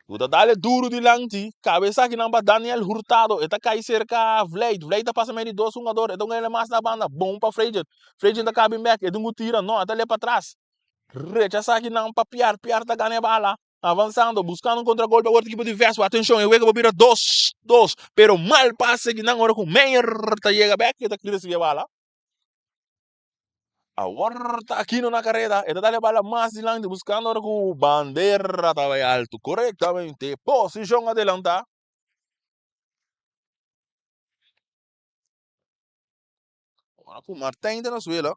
Ku ta dale duru dilanti, kabesa akinan pa Daniel Hurtado, e ta kai serka Vleit, Vleit ta pasa mei di dos hungador, e ta un ele mas na banda, bon pa Frejen, Frejen ta kabi bek, e tin ku tira, no, e ta le patras, rechasa akinan pa Piar, Piar ta gana e bala, avansando, buskando un kontragolpe awor ta ekipo di Vespo, atenshon, e wega por bira dos, dos, pero mal pase akinan ora ku Meyer ta yega bek, e ta risibi e bala. Awor ta Aquino na careda, e ta dale bala mas dilanti buscando ora cu bandera ta bay alto. Correctamente, posicion adelanta. Ora cu Martijn ta na suelo.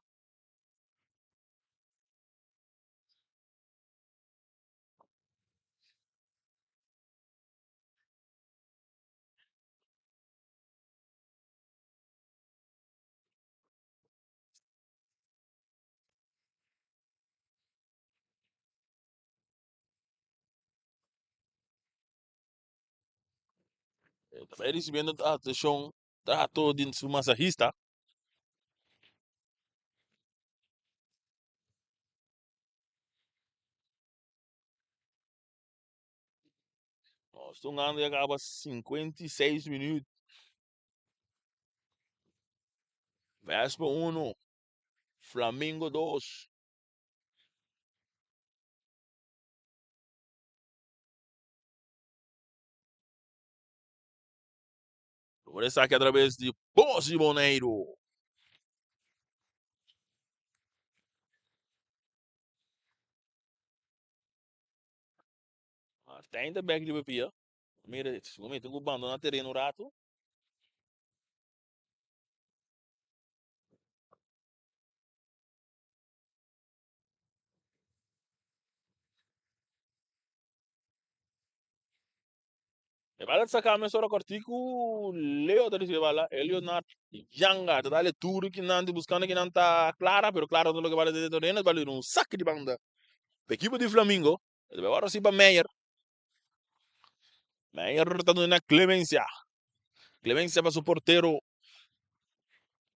Ta bay ricibiendo atencion trato di su masahista. Nos ta hungando ya caba 56 minuut. Vespa 1, Flamingo 2. Por esaki a traves di Bos di Boneiru. Martijn ta bek riba pia. Mira, mi tin ku bandona tereno un ratu. E bala ta saka mesora kòrtiku, Leo ta risibi e bala, e Leonard Yanga ta dal e turu kinan di buskando kinan ta Clara, pero Clara no ta loke bala den e tereno, e bala bira un sak di banda pa ekipo di Flamingo, e ta bai wòrdu hasi pa Meyer, Meyer ta duna na Clemencia, Clemencia pa su portero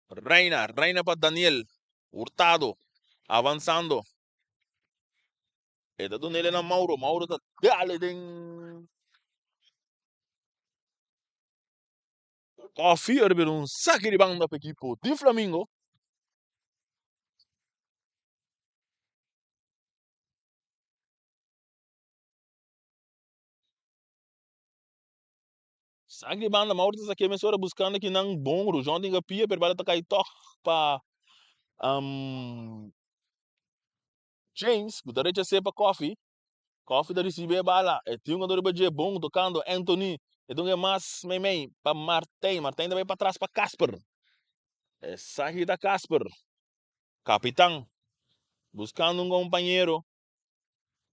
Reina, Reina pa Daniel Hurtado, avansando. E ta dun'el na Mauro. Mauro ta dale den Koffie. Ora bira un saki di banda pa ekipo di Flamingo. Saki di banda, Mauro ta saki mesora buscando kinan bon. Rujon tin pia, pero bala ta kai toch pa James, ku ta rechas'é pa Koffie. Koffie ta risibí e bala. E tin un jugador riba dje bon tokando, Anthony. E duna e mas meimei pa Martijn. Martijn ta bai patras pa Casper. Esaki ta Casper, kapitan, buskando un kompañero.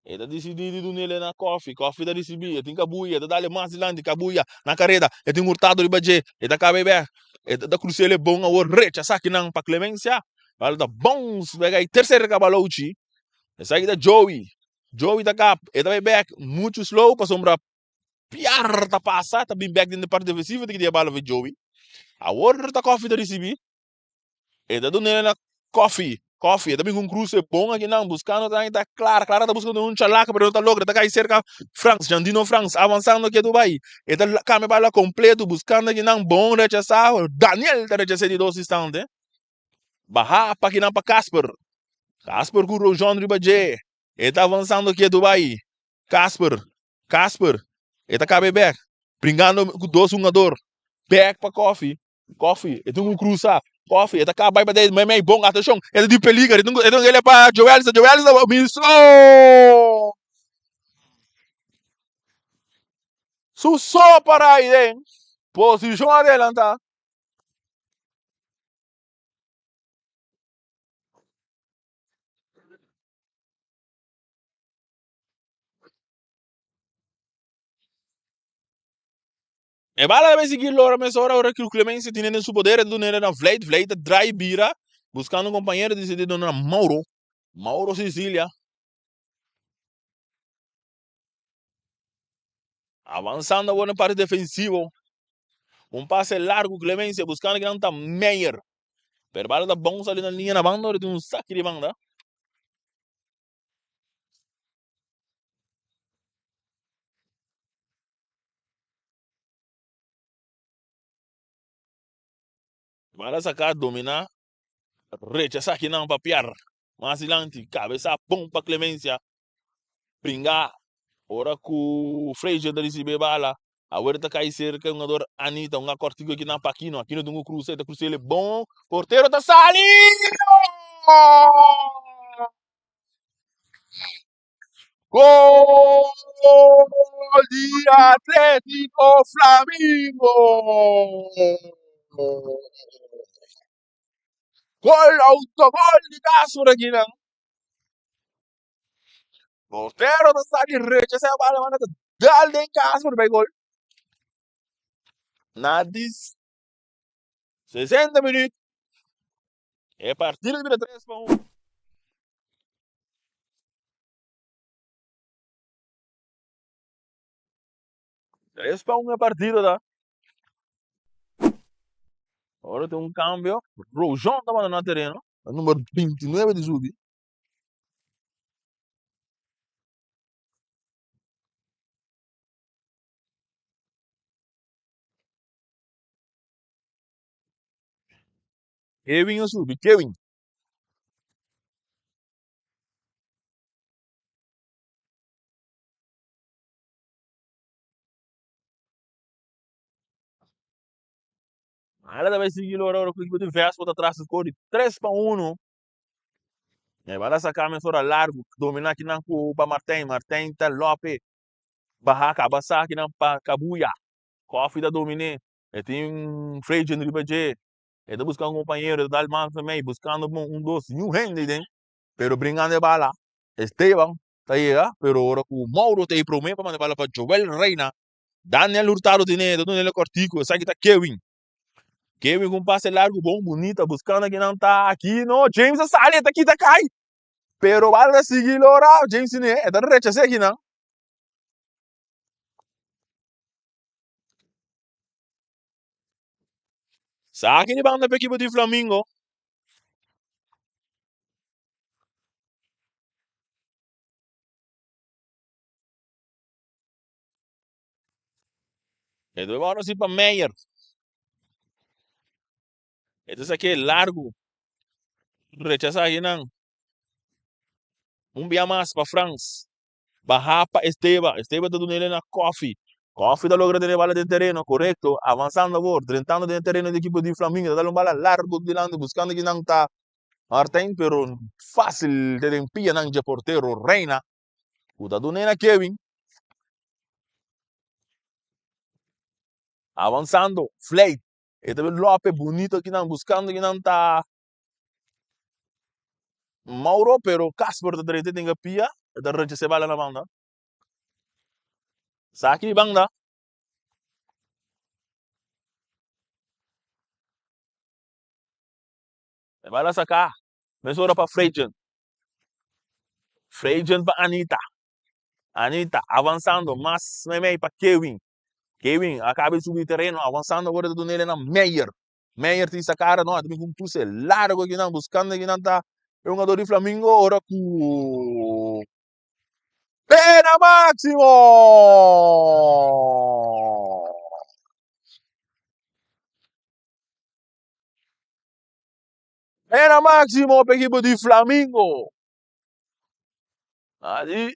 E ta disidí di dun'el na Koffie. Koffie ta risibí. E tin Kabuya. E ta dal e mas dilanti. Kabuya na kareda. E tin Hurtado riba dje. E ta kaba e bèk. E ta krus'el e bon awor. Rechasá kinan pa Clemencia. Bala ta bounce bek ay tercer kabalouchi. Esaki ta Joey. Joey ta kap. E ta bay bek muchu slow pasobra Piar ta pasa ta bin bek den de parti defensivo ta kita e bala for Joey. Awor ta Koffie ta ricibi. E ta dun'e na Koffie. Koffie e ta bin ku un cruce bon akinan buscando ta ta Clara. Clara ta busca un chalaka pero no ta logra. Ta kai cerca Frans. Jandino Frans avansando ke Dubai. E ta cambia bala completo buscando akinan bon rechasa. Daniel ta rechasa di dos instante. Baha pa kinan pa Casper. Casper ku Rojon riba dje. E ta avansando ketu bai. Casper, Casper. E ta kabe bek. Bringando ku dos hungador. Bek pa Koffie. Koffie, e tin ku krusa. Koffie, e ta kaba bai pa dei meimei. Bon, atenshon. E ta di peliger. E tin ku e tin ku pa Joelsa. Joelsa miso! Su so para ahi den. Posishon adelanta. E bala ta bay sigui lora mesora ora cu Clemencia tine den su poder e ta dun'e na Vleit, Vleit ta draai bira buscando un compañero decidi duna na Mauro, Mauro Sicilia. Avanzando awor na parte defensivo. Un pase largo Clemencia buscando kinan ta Meyer. Pero bala ta bon sali na liña na banda ora tin un saki di banda. Bala saca domina rechasa kinan pa piar. Mas dilanti cabeza bon pa Clemencia. Bringa ora cu Frazier ta ricibi e bala. Awor ta cay cerca e hungador Anita. Un acortico kinan pa Aquino. Aquino tin cu cruza. E ta cruza el bon. Portero ta sali! Gol di Atletico Flamingo! Gol, autogol di Castro akinan. Portero ta sali rechasa e bala, manda ta dal den Castro bay gol. Na di 60 minuut e partido bira 3-1. 3-1 e partido ta. Ora tin un cambio. Rojon ta manda na tereno. E number 29 di subi. Kevin a subi, Kevin. Ala ta bai sigui lora ora ku ekipo di Vespo ta tras skor di 3-1. E bala saka mesora largu, domina kinan ku pa Martijn, Martijn ta lope, baha kaba sa kinan pa Kabuya. Koffie ta domine, e tin Frejen riba dje, e ta buska un kompañero, e ta dal man mei, buskando bon un dos, niun hende den, pero bringando e bala. Esteban ta yega, pero ora ku Mauro ta e prome pa manda e bala pa Joel Reina, Daniel Hurtado tene, ta duna el e kòrtiku, esaki ta Kewin. Kewin ku un pase largu bon bunita, buskando kinan ta Aquino, James a sali, e ta kita kai, pero bala ta sigui lora, James tene, e ta rechas'é akinan. Saki di banda pa ekipo di Flamingo. E ta bai así pa Meyer. E ta saké largu. Rechasá akinan. Un bia mas pa Frans. Baha pa Esteba. Esteba ta duna el na Koffie. Koffie ta logra tene bala den tereno, korekto. Avansando awor, drentando den e tereno di ekipo di Flamingo. Ta dal un bala largu dilanti buskando kinan ta Martijn, pero fásil te den pianan dje portero Reina ku ta dun'é na Kevin. Avansando, Vleit. E ta lope bunito kinan buskando kinan ta Mauro, pero Casper ta drenta den pia, e ta rechasá e bala na banda. Saki di banda. E bala saká. Mesora pa Freidjen. Freidjen pa Anita. Anita avansando mas meimei pa Kewin. Kewin a kaba di subi tereno avansando awor e ta dun'el na Meyer. Meyer tin sa cara no, a ta bin cu un cruce largo akinan buscando akinan ta e hungador di Flamingo ora cu Pena Maximo! Pena Maximo pa equipo di Flamingo. Adi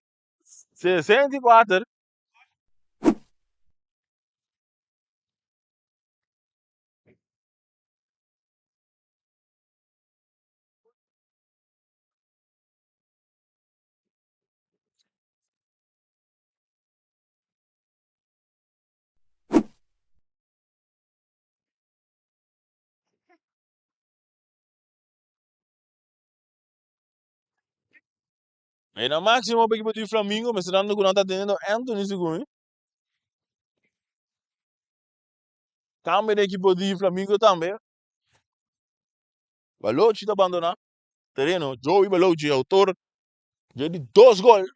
64. Pena máximo pa equipo di Flamingo, mester dando ku nan ta teniendo Anthony segun mi. Cambio di equipo di Flamingo tambe. Balochi ta abandona tereno. Joey Balochi, autor dje di dos gol.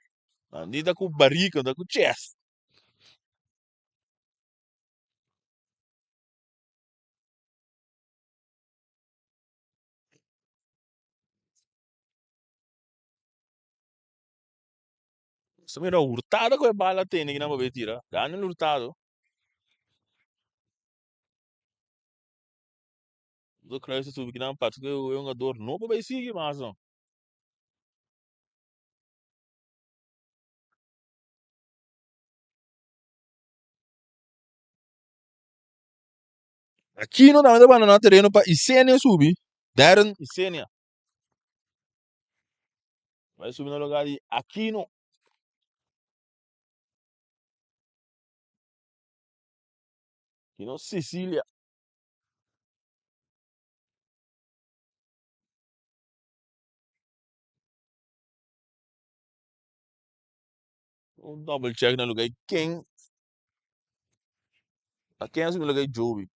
Andita ku barrica, anda ku chest. Sa mira Hurtado ku e bala tene ki nan pa bay tira. Daniel Hurtado. Do Kruis a subi ki nan parse ku e hungador no por bay sigui mas no. Aquino tambe ta bandona tereno pa Isenia subi. Darren Isenia. Bai subi na lugar di Aquino. Aquino Sicilia. Un double check na lugar di ken. A ken a subi na lugar di Joey.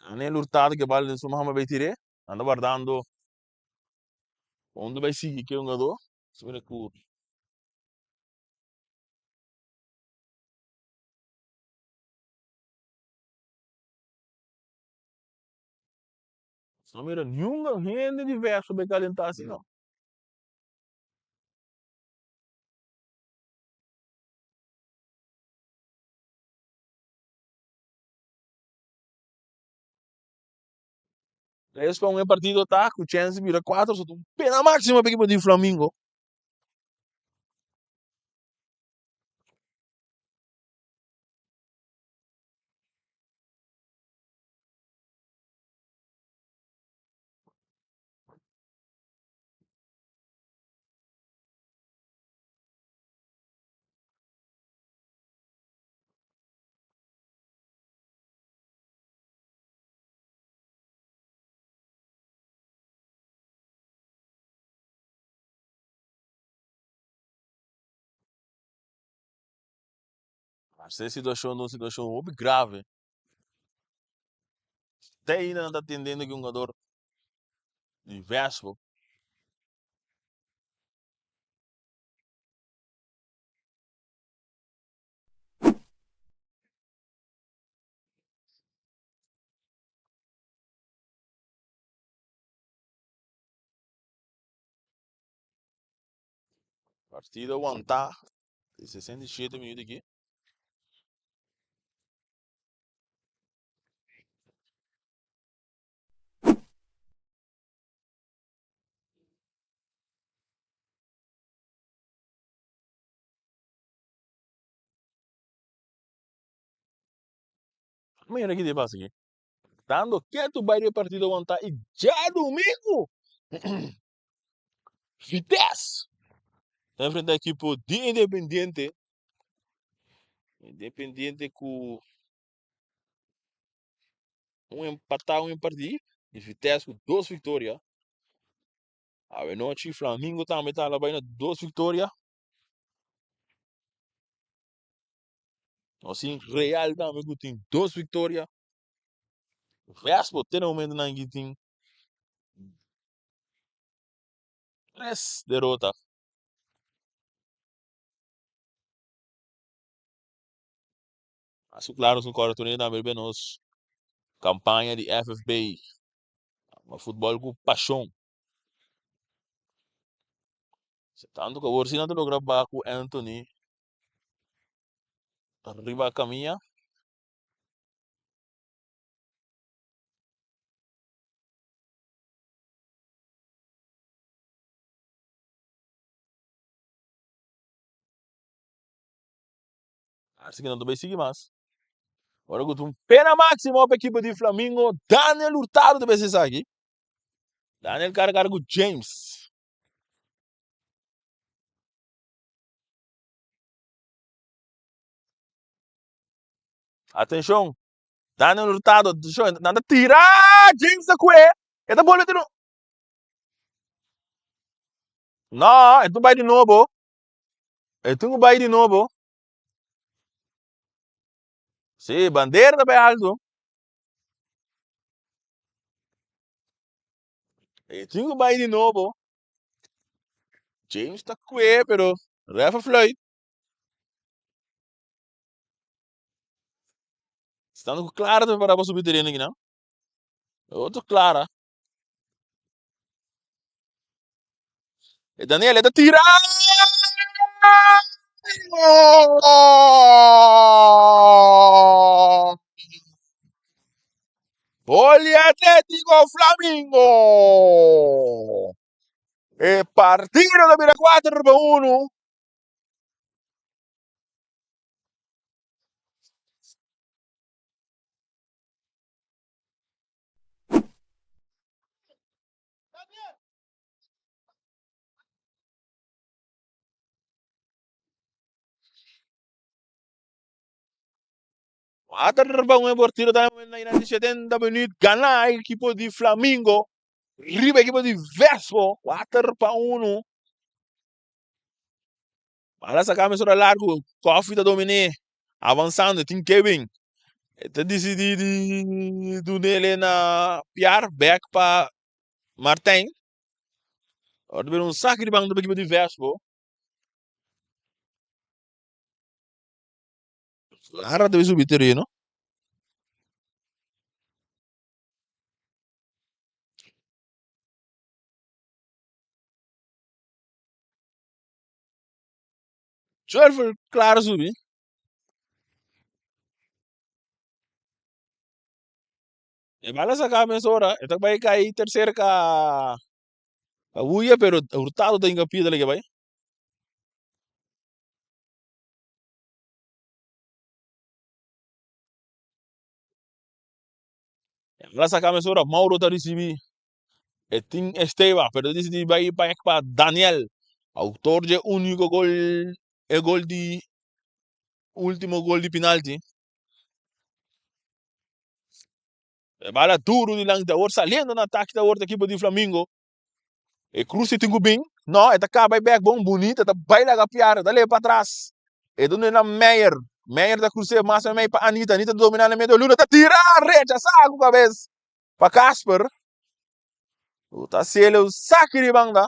Daniel Hurtado ke bal den su man bai tir'é. Nan ta wardando unda bai sigui ke hungadó. Si mira ku no mira niun hende di verso bai kalentá asi no. Tres pa un e partido ta ku chèns di bira kuater so ta un pena máksimo pa ekipo di Flamingo. Esta situacion ta un situacion hopi grave. Te ainda nan ta atendiendo ki un jugador di Vespo. Partido wantá di 67 minuut aki. Mira ki ta pasa aki. Dando ketu bai di partido wantá i djadumingu Vitesse ta enfrenta ekipo di Independiente. Independiente ku un empatá un perdí i Vitesse ku dos viktoria. Awenochi Flamingo tambe ta bai na dos viktoria. Nos tin Real tambe ku tin dos viktoria. Vespo te na momentonan aki tin tres derota. Asu klaro su kòrda tur tambe riba nos kampaña di FFB. Futbòl ku pashon. Tantu ku awor si nan ta logra baha ku Anthony riba kamiya. Así que nan ta bai sigui mas. Ora ku un pena máximo pa ekipo di Flamingo, Daniel Hurtado ta bai haci esaki. Daniel cara cara ku James. Atenshon, Daniel Hurtado, atenshon, nan ta tira, James ta kue, e ta bolbe di nobo. No, e ta bai di nobo. E tin ku bai di nobo. Sí, bandera ta bai alto. E tin ku bai di nobo. James ta kue, pero ref a fluit. Stando ku Clara ta prepará pa subi tereno aki nan. Otro Clara. E Daniel e ta tira! Gol di Atletico Flamingo! E partido ta bira 4-1. 4-1 e partido ta na di 70 minuut gana ekipo di Flamingo riba ekipo di Vespo 4-1. Bala saka mesora largu Koffie ta dominé avansando tin Kevin e ta disidí di dunele na Piar bek pa Martijn. Ora ta bira un saki di banda pa ekipo di Vespo. Lara debe subi tereno. Joelfer Clara subi. E bala saca mesora, e ta bai cai tercer ka Abuya, pero Hurtado ta hinca pia ta bai. E bala saca mesora, Mauro ta ricibi. E tin Esteba, pero disidí bai bek pa Daniel, autor dje úniko gol, e gol di último gol di penalti. E bala duru dilanti awor saliendo na atake ta awor ta ekipo di Flamingo. E Cruz tin ku bin, no, e ta kaba e bek bon bunita, ta bai laga piara, ta leba patras. E duna na Meyer, Meyer ta krus'é mas mei pa Anita, Anita ta domina na medio luna, ta tira, rechasá ku kabes. Pa Casper, ku ta hasiel un saki di banda.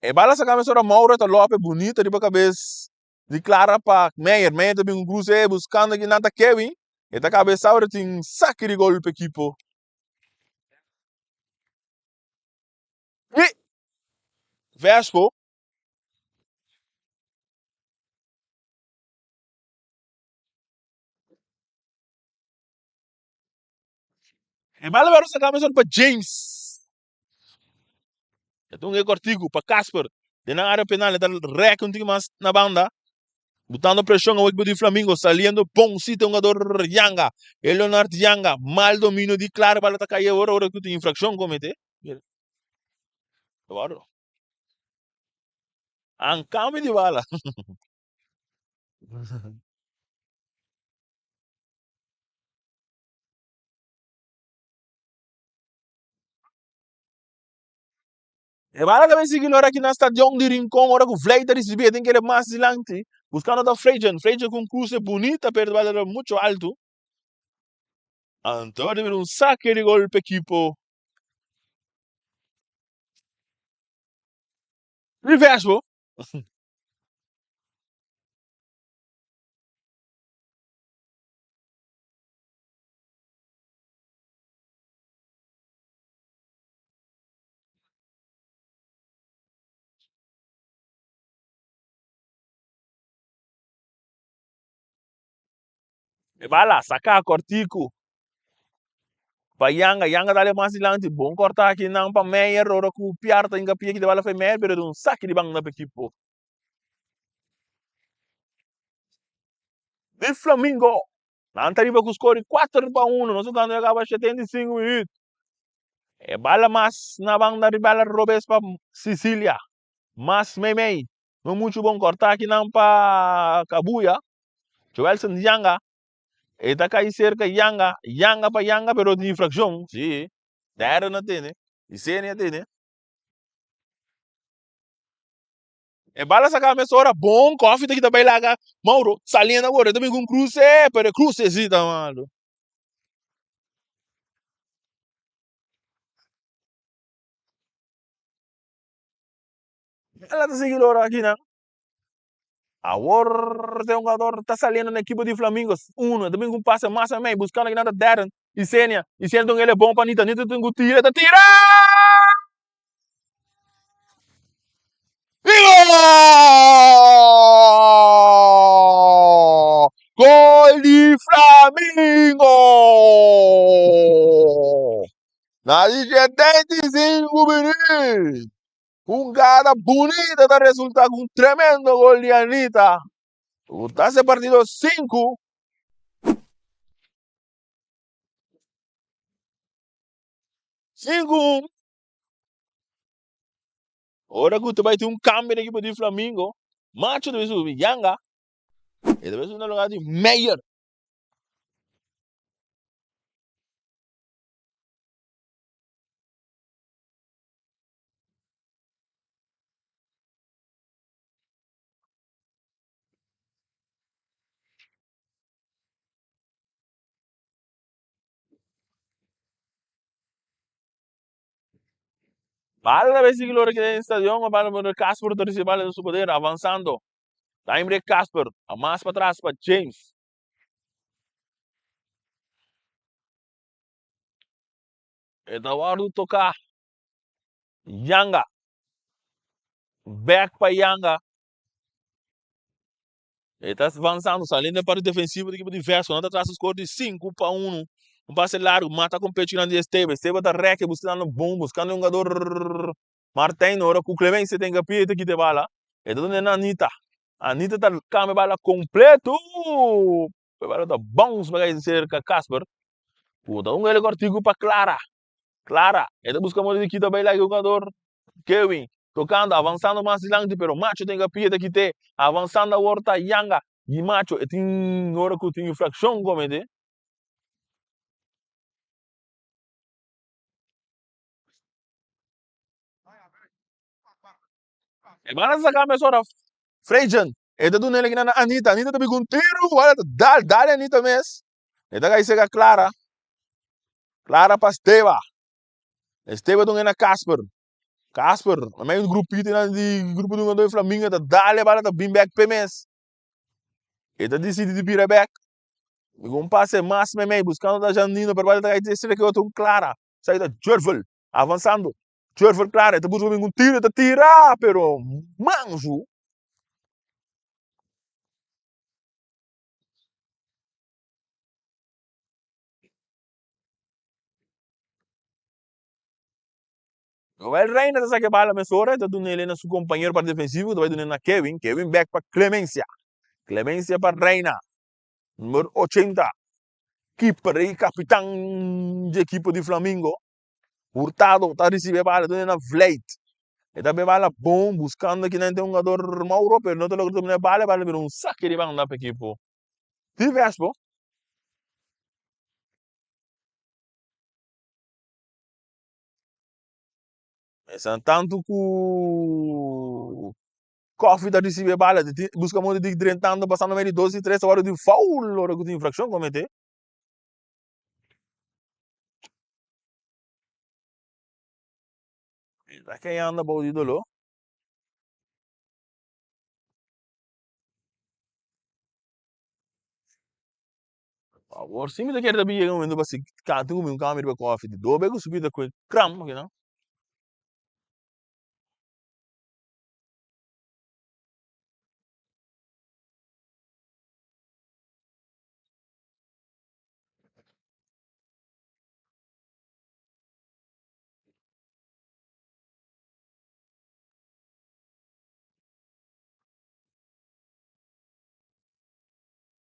E bala saka mesora Mauro ta lope bunita riba kabes di Clara pa Meyer. Meyer ta bin un kruse buskando kinan ta Kevin. E ta kabesa ora tin saki di gol pa ekipo. Vespo. E bala wèr saka mesora pa James. E ta un e kòrtiku pa Casper. Den nan área penal e ta rèk un tiki mas na banda. Botando preshon awor ekipo di Flamingo saliendo bon si ta hungador Yanga. E Leonard Yanga mal dominio di Clara bala ta kai awor ora ku tin infrakshon komete. An kambio di bala. E bala ta bin sigui lora aki na stadion di Rincon ora ku Vlei ta risibi e tin kere mas dilanti buskando ta Frejen. Frejen ku un kruse bunita pero e bala ta mucho altu. Anto ta bira un sake di gol pa ekipo di Vespo. E bala saka kòrtiku pa Yanga. Yanga dale mas dilanti. Bon kòrta aki nan pa Meyer. Ora ku Piar ta hinka pia kita bala fai Meyer pero un saki di banda pa ekipo di Flamingo. Nan ta riba ku skor di 4-1. Nos jugando ya kaba 75 minüt. E bala mas na banda di bala robes pa Sicilia. Mas meimei. No muchu bon kòrta aki nan pa Kabuya. Joelson Yanga. E ta kai serka Yanga. Yanga pa Yanga pero tin infrakshon. Si. Darren a tene. Isenia a tene. E bala saka mesora. Bon Koffie ta kita bai laga Mauro. Saliendo awor. E ta bin ku un kruse. Pero e kruse si ta malo. Bala ta sigui lora aki nan. Awor te hungador ta saliendo na ekipo di Flamingos. Uno, ta bin ku un pase mas a mei, buskando aki nan ta Darren. Isenia, Isenia ta un ele bon pa Anita. Anita tin ku tira, ta tira! I gol! Gol di Flamingo! Na di 75 minuut. Hungada bunita ta resulta ku un tremendo gol di Anita. Ku ta hasi e partido 5. 5-1. Ora ku ta bai tin un kambio den ekipo di Flamingo, Macho ta bai subi Yanga, e ta bai subi na lugar di Meyer. Bala ta sigui lora den stadion, bala por Casper ta ricibi bala den su poder, avanzando. Time de Casper, a mas pa tras pa James. E ta wordo toca Yanga. Back pa Yanga. E ta avanzando, saliendo den parti defensivo di ekipo di Vesco. Nan ta tras un score di 5-1. Un pase largo, mata con pecho grandi di Esteban. Esteban ta reke buscando bon, buscando un jugador Martijn. Ora cu Clemencia tenga pie, e ta kita e bala. E ta duna na Anita. Anita ta cambia e bala completo. E bala ta bounce pa kai cerca Casper. Cu ta un ele cortico pa Clara. Clara, e ta busca modo di kita bay laga e jugador Kewin. Tocando, avanzando mas dilanti, pero Macho tenga pie ta kite. Avanzando awor ta Yanga y Macho. E tin ora cu tin infraccion comete. E bala ta saca mesora Frejan. E ta duna el na Anita. Anita ta biga un tiro. Bala ta dal, dal Anita mes. E ta cay cerca Clara. Clara pa Esteba. Esteba duna na Casper. Casper, na meio grupito na di grupo di jugador di Flamingo ta dal e bala ta bin back p'e mes. E ta decidi di bira back. Biga un pase mas meimei buscando ta Janino, pero bala ta cay cerca otro un Clara. Esaki ta Jervel avanzando. Jurven Clara ta busca un tiro, ta tira, pero mansu. Joel Reina ta saca e bala mesora, ta duna ele na su compañero para defensivo, ta bai duna na Kevin, Kevin back pa Clemencia, Clemencia pa Reina, numero 80, keeper y capitan di equipo di Flamingo. Hurtado ta ricibi e bala duna na Vlijt, e ta bay bala bon buscando kinan tin hungador Mauro pero no ta logra domina e bala, e bala bira un sake di banda pa equipo di Vespo. Esnan tantu ku Koffie ta risibi e bala, ta buska moda di drentando pasando medio di dos i tres ta wòrdu di foul ora ku tin infrakshon kometé. E ta kayando bou di doló. Awor si mi ta kere ta bin yega un momento pa si tin ku mi un kambio riba kofi di dobe ku subi ta kue kram akinan.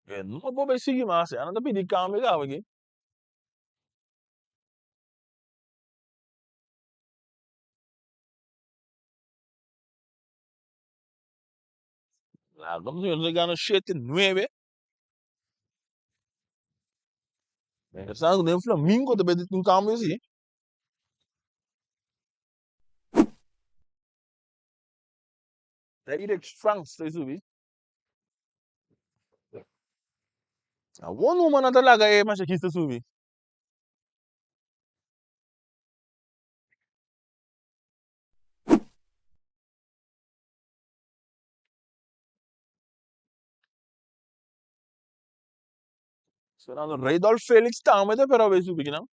E no por bay sigui mas, e nan ta pidi cambio caba aki. Laga nos ta gana shete nuebe. Interesante cu den Flamingo ta bay tin cambio asi. Derek Franks ta subi. Awor numa nan ta laga e mashakista subi. Fernando Reydolf Felix tambe ta pera bay subi kinan.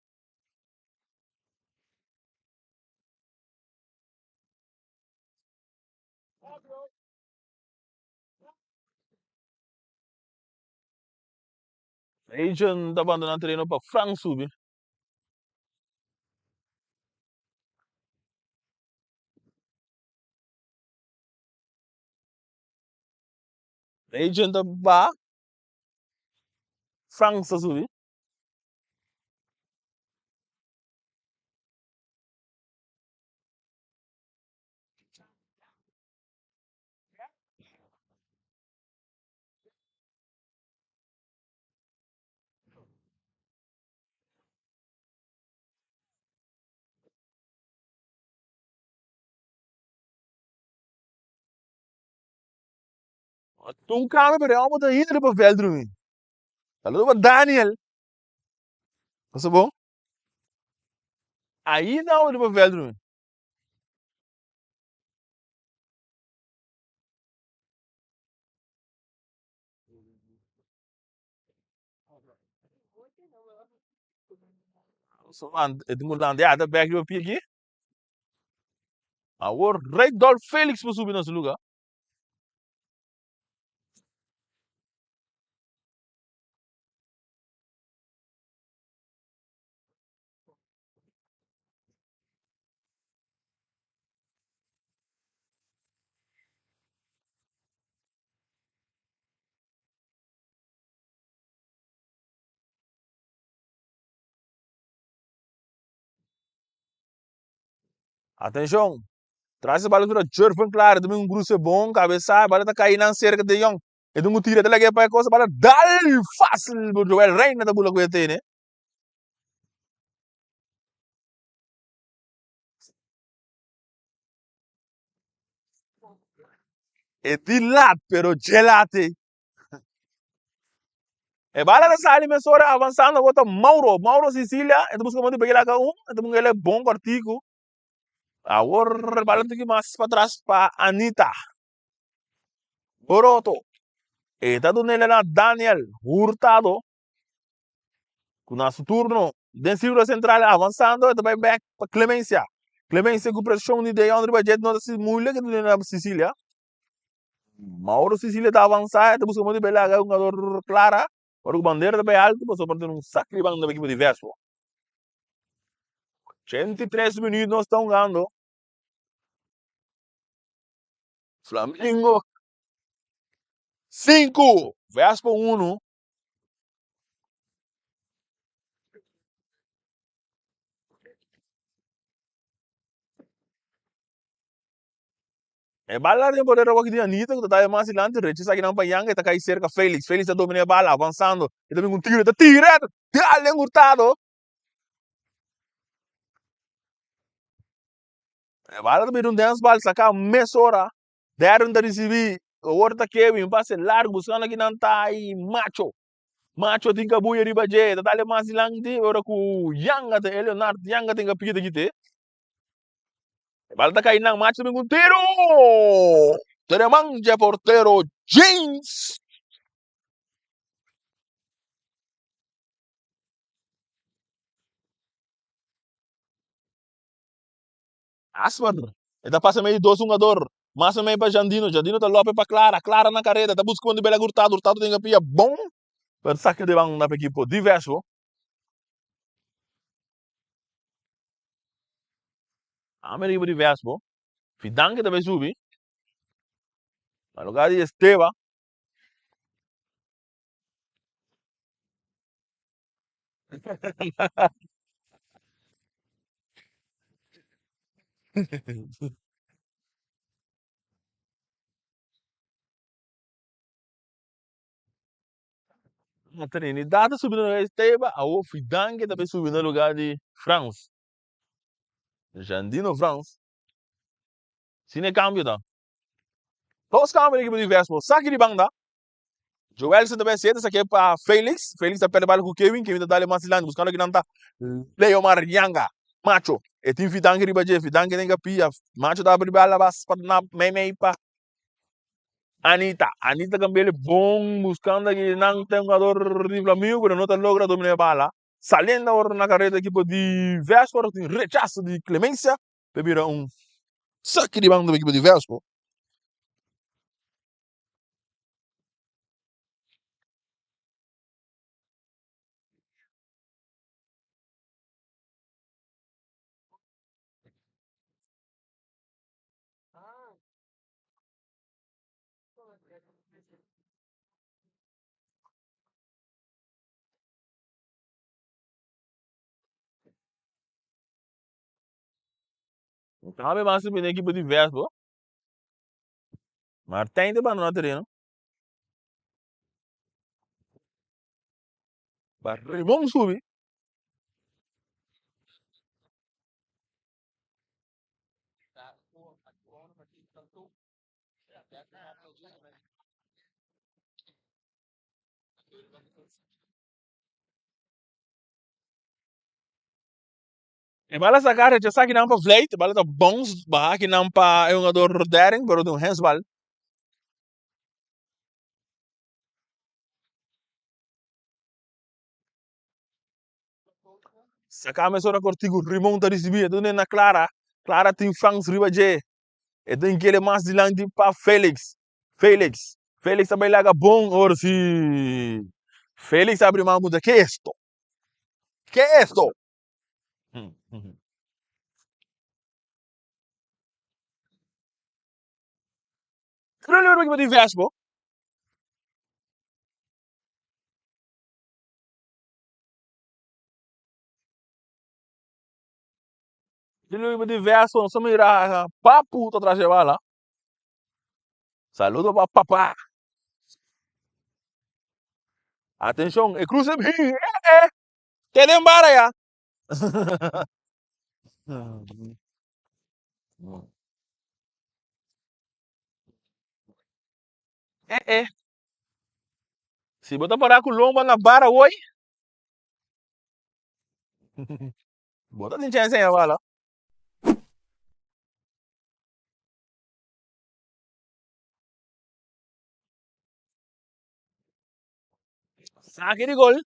Agent ta bandona tereno pa Frank subi. Agent ta ba, Frank ta subi. Un cambio pero e homber ta ainda riba veld drumi. Saludo pa Daniel. Pasa bon? Ainda homber riba veld drumi. So man, e tin ku landa ya ta bek riba pia aki. Awor Rydolf Felix por subi na su luga. Atenshon! Tras e bala tura Jurven Klaar, ta bin un gruse bon, kabesa, e bala ta kai nan serka De Jong. E tin ku tira, ta lag'é pa e kosa, bala dal fásil, Joel Reina ta bula ku e tene. E di lat, pero dje late. E bala ta sali mesora avansando bota Mauro. Mauro Sicilia, e ta buska modo di pega laka un, e ta bunga ele bon kortiku. Awor e bala ta mas patras pa Anita. Boroto. E ta duna ele na Daniel Hurtado. Ku na su turno den sirkulo sentral avansando e ta bai bek pa Clemencia. Clemencia ku preshon di Deon riba dje no ta si moeilijk e duna na Cecilia. Mauro Cecilia ta avansa e ta buska modo di belaga e hungador Clara. Ora ku bandera ta bai alto pasobra por tin un sak riba nan ekipo di Vespo. 83 minuut nos ta hungando. Flamingo 5, Vespo 1. E bala den poder awor di Anita ku ta dal mas dilanti rechasa akinan pa Yanga e ta kai serka Felix. Felix ta domina e bala avansando e ta bin ku un tiro e ta tira e ta dal den Hurtado. E bala ta bira un dens bal saka mesora. Darren ta risibi awor ta Kevin pase largu buskando akinan ta i Macho. Macho tin kabuya riba dje e ta dal mas dilanti ora ku Yanga ta e Leonard Yanga tin kapia ta kite. E bala ta kai nan macho ta bin ku un tiro! Tereman dje portero James. Asper. E ta pasa medio dos hungador. Mas o menos pa Jandino. Jandino ta lope pa Clara. Clara na careda. Ta busca di bela Hurtado. Hurtado tin pia bon. Pero saca de banda pa equipo diverso. Ame riba di Vespo. Fidanque ta bay subi. Na lugar di Esteba. Na Trinidad ta subi na lugar di Esteba, awor Fidanque ta bay subi na lugar di Frans. Jandino Frans. Sin e cambio ta. Dos cambio den ekipo di Vespo. Saki di banda. Joelson ta bay seta saki pa Felix. Felix ta perde bala ku Kevin. Kevin ta dale mas dilanti buscando kinan ta Leomar Yanga. Macho. E tin Fidanque riba dje. Fidanque den kapia. Macho ta abri bala bas pa na mei mei pa Anita. Anita cambiele bon buscando kinan ta jugador di Flamingo pero no ta logra domina e bala. Saliendo awor na carrera equipo di Vespo tin rechazo di Clemencia pe bira un saki di banda equipo di Vespo. Cabe mas subi na equipo di Vespo. Martijn ta bandona tereno. Pa Ramon subi. E bala saca rechasa kinan pa Vleit, e bala ta bounce baha kinan pa e hungador Dering, pero ta un handsbal. Saca mesora Cortigo, Rimon ta ricibi, e dune na Clara, Clara tin Frans riba dje, e tin kere mas dilanti pa Felix, Felix, Felix ta bay laga bon, ora si Felix abri man puntra, ke esto? Ke esto? Tiro libre pa ekipo di Vespo. Tiro libre di Vespo, nos a mira Papu ta tras e bala. Saludo pa papa. Atenshon, e cruce eh eh. Te den bara ya. Eh eh. Si bo ta para ku lomba na bara hoy, bo ta tin chance en bala. Saki di gol.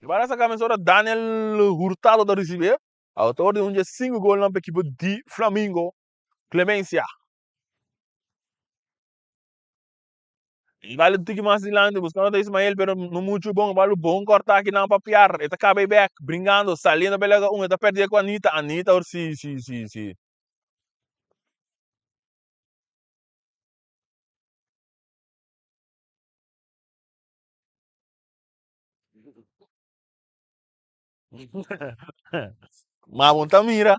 Riba esa camisa ora Daniel Hurtado ta ricibi. Autor di un dje sinku golnan pa ekipo di Flamingo, Clemencia. E bal un tiki mas dilanti buscando ta Ismael pero no mucho bon. E bal bon corta akinan pa Piar. E ta caba e bek bringando saliendo pa e laga un. E ta perde cu Anita. Anita or si si si si. Ma bon ta mira.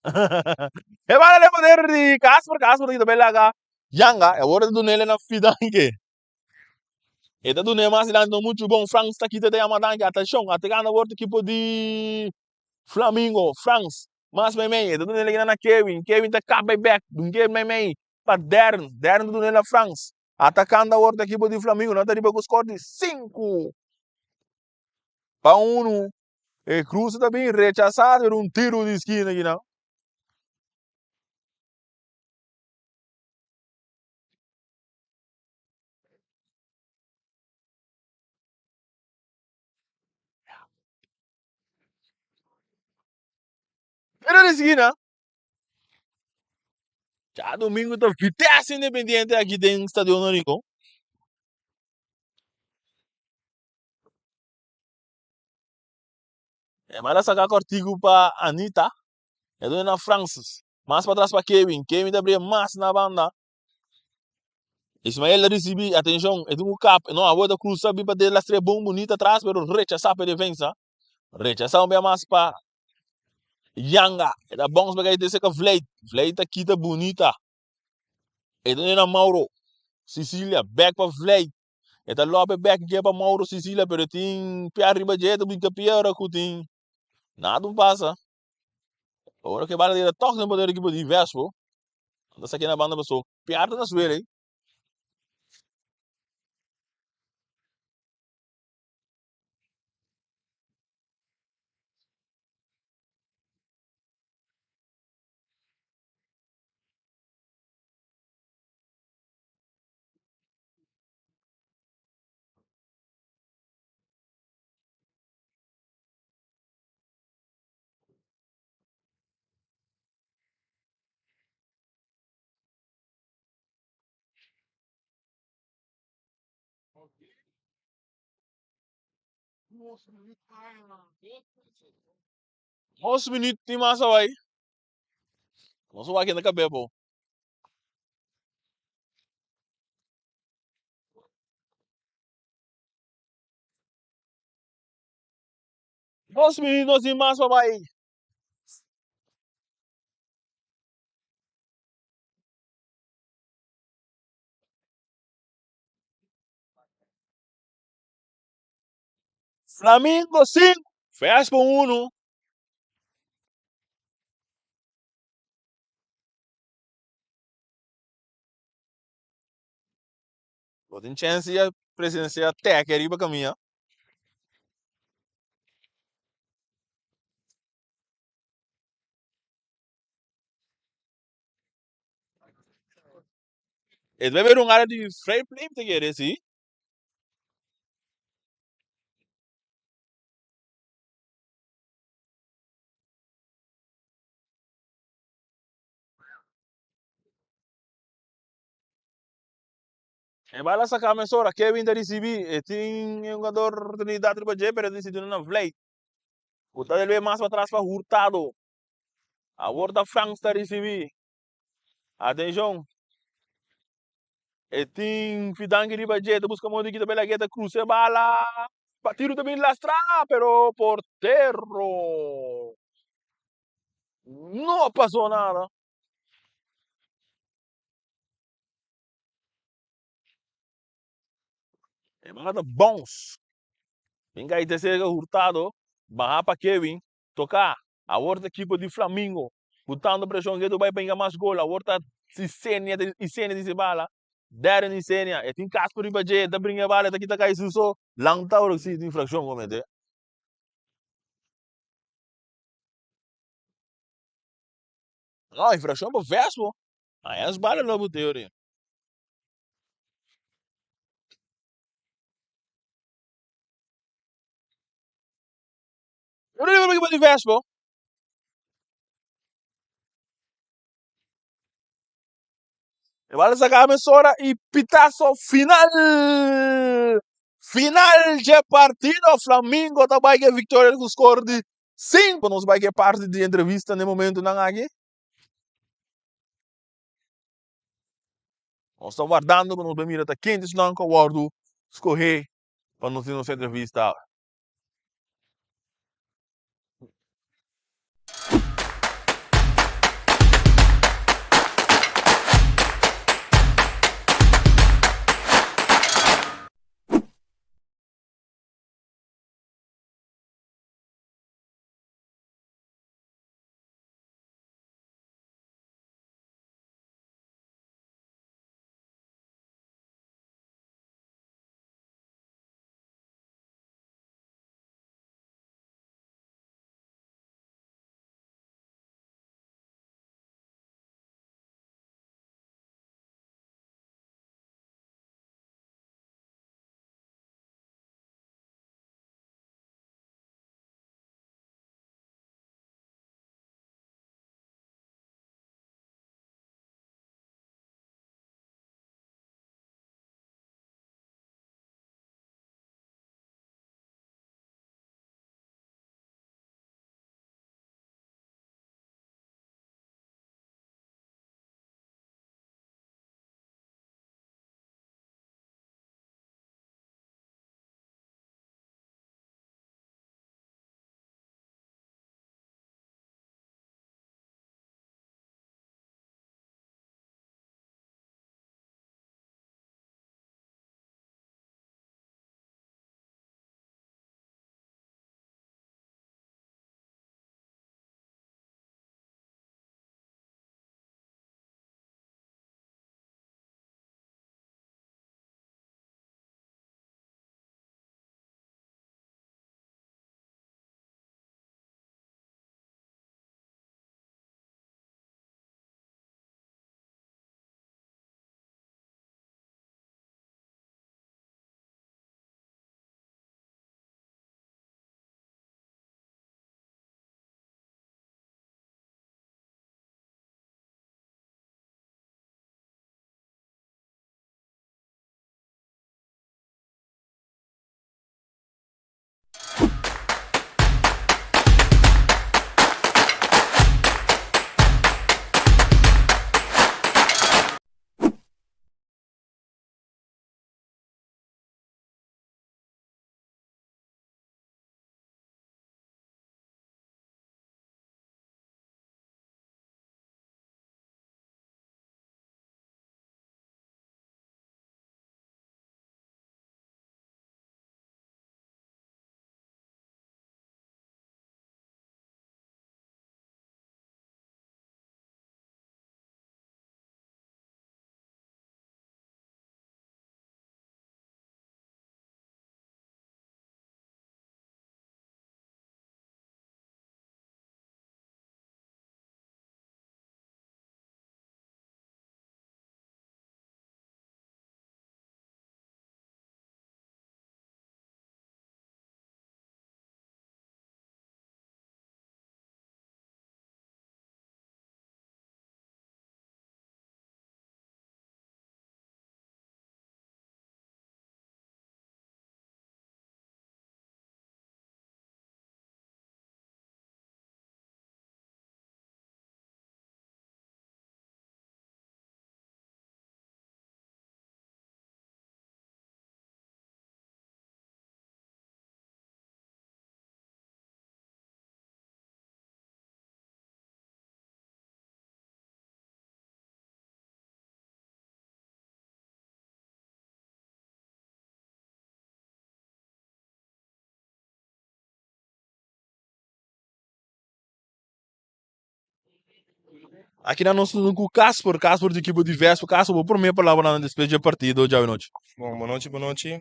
E bala den poder di Casper, Casper ta kita bay laga Yanga, e awor e ta dunele na Fidanke. E ta dun'e mas dilanti no muchu bon, Frans ta kita ta yama danki, atenshon, atakando awor ta ekipo di Flamingo, Frans mas meimei, e ta dunele kina na Kevin, Kevin ta kap bay bek, dunke meimei pa Darren, Darren ta dunele na Frans, atakando awor ta ekipo di Flamingo, nan ta riba ku skor di 5-1. E cruz ta bin rechasá pero un tiro di skina akinan. Tiro di skina. Djadomingo ta Vitesse Independiente aki den Stadion Rincon. E manda saka kòrtiku pa Anita. E duna na Francis. Mas patras pa Kevin. Kevin ta bria mas na banda. Ismael ta risibí. Atenshon, e tin ku kap. No, awor ta krusa bin pa de las tres bon bunita atras, pero rechasá pa e defensa. Rechasá un bia mas pa Yanga. E ta bòns pa kai te seka Vleit. Vleit ta kita bunita. E ta duna na Mauro. Sicilia, bèk pa Vleit. E ta lope bek dje pa Mauro Sicilia pero e tin pia riba dje ta brinca pia ora cu tin nada un pasa. Ora cu e bala tira tok den poder ekipo di Vespo. Ta saki na banda paso pia ta na suela ey. Dos minuut tin mas awai. Nos wak na kabé bo. 2 minuut nos tin mas pa bai. Flamingo 5, Vespa 1. Bo tin chance di a presencia teke riba camia. E debe haber un área di fair play te kere, si. E bala saca mesora, Kevin ta ricibi, e tin e jugador Trinidad riba dje, pero e ta dicidi na vlei. Cu ta delbe mas patras pa Hurtado. Awor ta Frans ta ricibi. Atencion. E tin Fidanki riba dje, ta busca modo di kita bela ta cruza e bala. Pa tiro ta bin lastra, pero portero no pasó nada. E bala ta bounce. Bin kai te cerca Hurtado, baha pa Kevin, toca. Awor ta ekipo di Flamingo, butando presion ke bai pa hinka mas gol. Awor ta Isenia, Isenia di se bala. Darren Isenia, e tin Casper riba dje, e ta bringa e bala, e ta kita kai su so. Lanta ora si tin infraccion comete. No, infraccion pa Vespo. Ay, es bala lo buteo rin. Ora riba di Vespo. E bala saca mesora y pitazo final! Final dje partido, Flamingo ta bai ke victoria cu score di 5. Nos bai ke parti di entrevista n'e momentonan aki. Nos ta wardando pa nos bai mira ta ken di esnan cu a wordo scoge pa nos tin nos entrevista. Aki nan nos ta ku Casper, Casper di ekipo di Vespa. Casper, bo prome palabranan despues dje partido djawe nochi. Bon, bon nochi, bon nochi.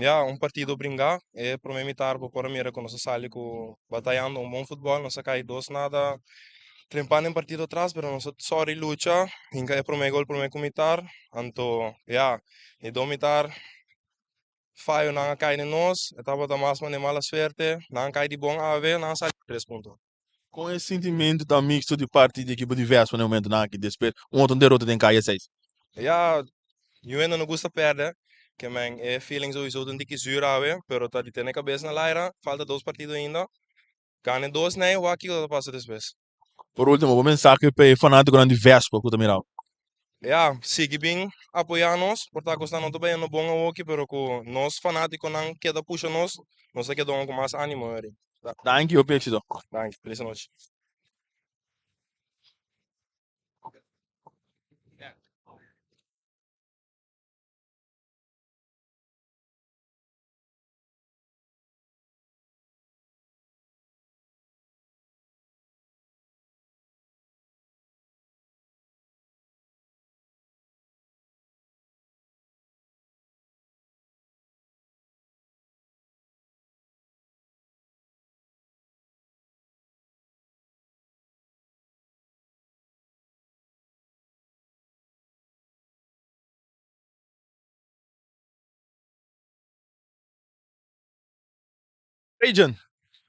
Ya, un partido bringá. E prome mitar bo por a mira ku nos a sali ku batayando un bon futbòl. Nos a kai dos nada trempan den partido atras, pero nos a sòri lucha, hinka e prome gol prome ku mitar. Anto, ya, di dos mitar fayonan a kai den nos. E tabata mas manera mala suerte. Nan a kai di bon awe, nan a sali ku tres punto. Kon e sintimentu ta mixto di parti di ekipo di Vespa na e momentunan aki despues un otro derota den Kaya 6? Ya, niun hende no gusta pèrdè, ke men e feeling souiso ta un tiki zuur awe, pero ta di tene kabes na laira, falta dos partido ainda, gana e dos nei, wak kiko ta pasa despues. Por ultimo, bo mensahe pa e fanatikonan di Vespa ku ta mira bo? Ya, sigui bin apoyá nos, por ta kosnan no ta bayendo bon awoki, pero ku nos fanatikonan keda pusha nos, nos ta keda ku mas ánimo eri. Danki, hopi éksito. Danki, felis anochi. Trajan,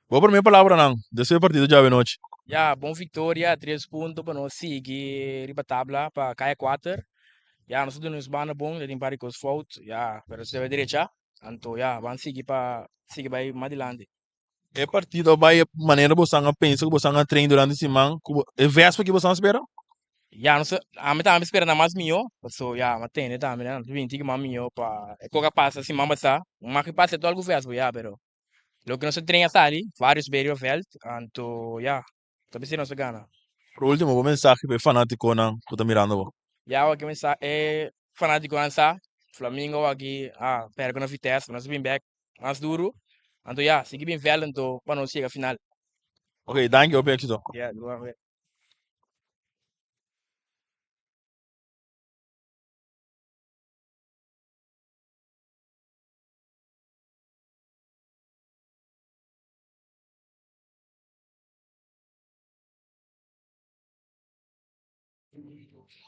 bo prome palabranan despues e partido djawe nochi. Ya, bon victoria, tres punto pa nos sigui riba tabla pa kaya kuater. Ya, nos a duna nos banda bon, ya tin par di kos fout, ya, pero nos debe drecha. Anto ya, ban sigui pa sigui bai mas dilanti. E partido a bai e manera bosan a pensa ku bosan a train durante siman ku e Vespa ki bosan a spera? Ya, nos a, ami tambe spera nan mas mihó, paso ya, mi a tende tambe nan ta binti ki mas mihó pa e kos a pasa siman pasá. Mas ki pasa e tok ku Vespa ya, pero loke nos a train a sali, varios bes riba vèlt, anto ya, ta bisa nos a gana. Por ultimo, bo mensahe pa e fanatikonan ku ta mirando bo? Ya, awor ki mensahe e fanatikonan sa, Flamingo aki a pèrdè ku na Vitesse, nos a bin bèk mas duru, anto ya, sigui bin vèlt anto pa nos yega final. Ok, danki, hopi éxito. Ya, igualmente.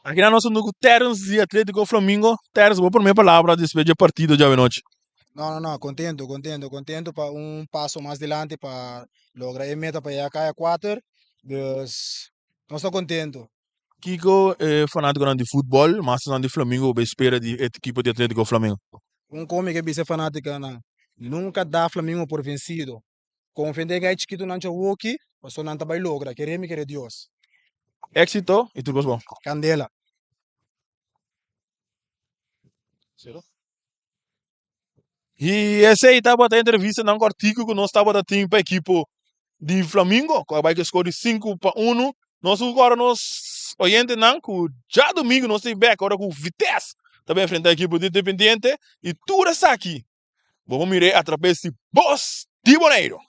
Aki nan nos unda ku Terence di Atletico Flamingo. Terence, bo prome palabra despues dje partido djawe nochi. No, no, no, contento, contento, contento pa un paso mas dilanti pa logra e meta pa yega kaya kuater. Dus nos ta contento. Kiko e fanatikonan di futbol, mas esnan di Flamingo, bo spera di e ekipo di Atletico Flamingo? Un komi ke bisa e fanatikonan, nunka da Flamingo por vencido. Konfia den e chikitonan djawoki, pasobra nan ta bai logra. Kere mi kere Dios. Éxito y tur kos bon. Kandela. Y esey tabata e entrevistanan cortico cu nos tabata tin pa ekipo di Flamingo cu a bay cu e score di 5-1. Nos cu cora nos oyentenan cu djadomingo nos ta bek ora cu Vitesse ta bay enfrenta ekipo di Independiente y tur esaki Bo por mir'é atrabes di Bos di Boneiru.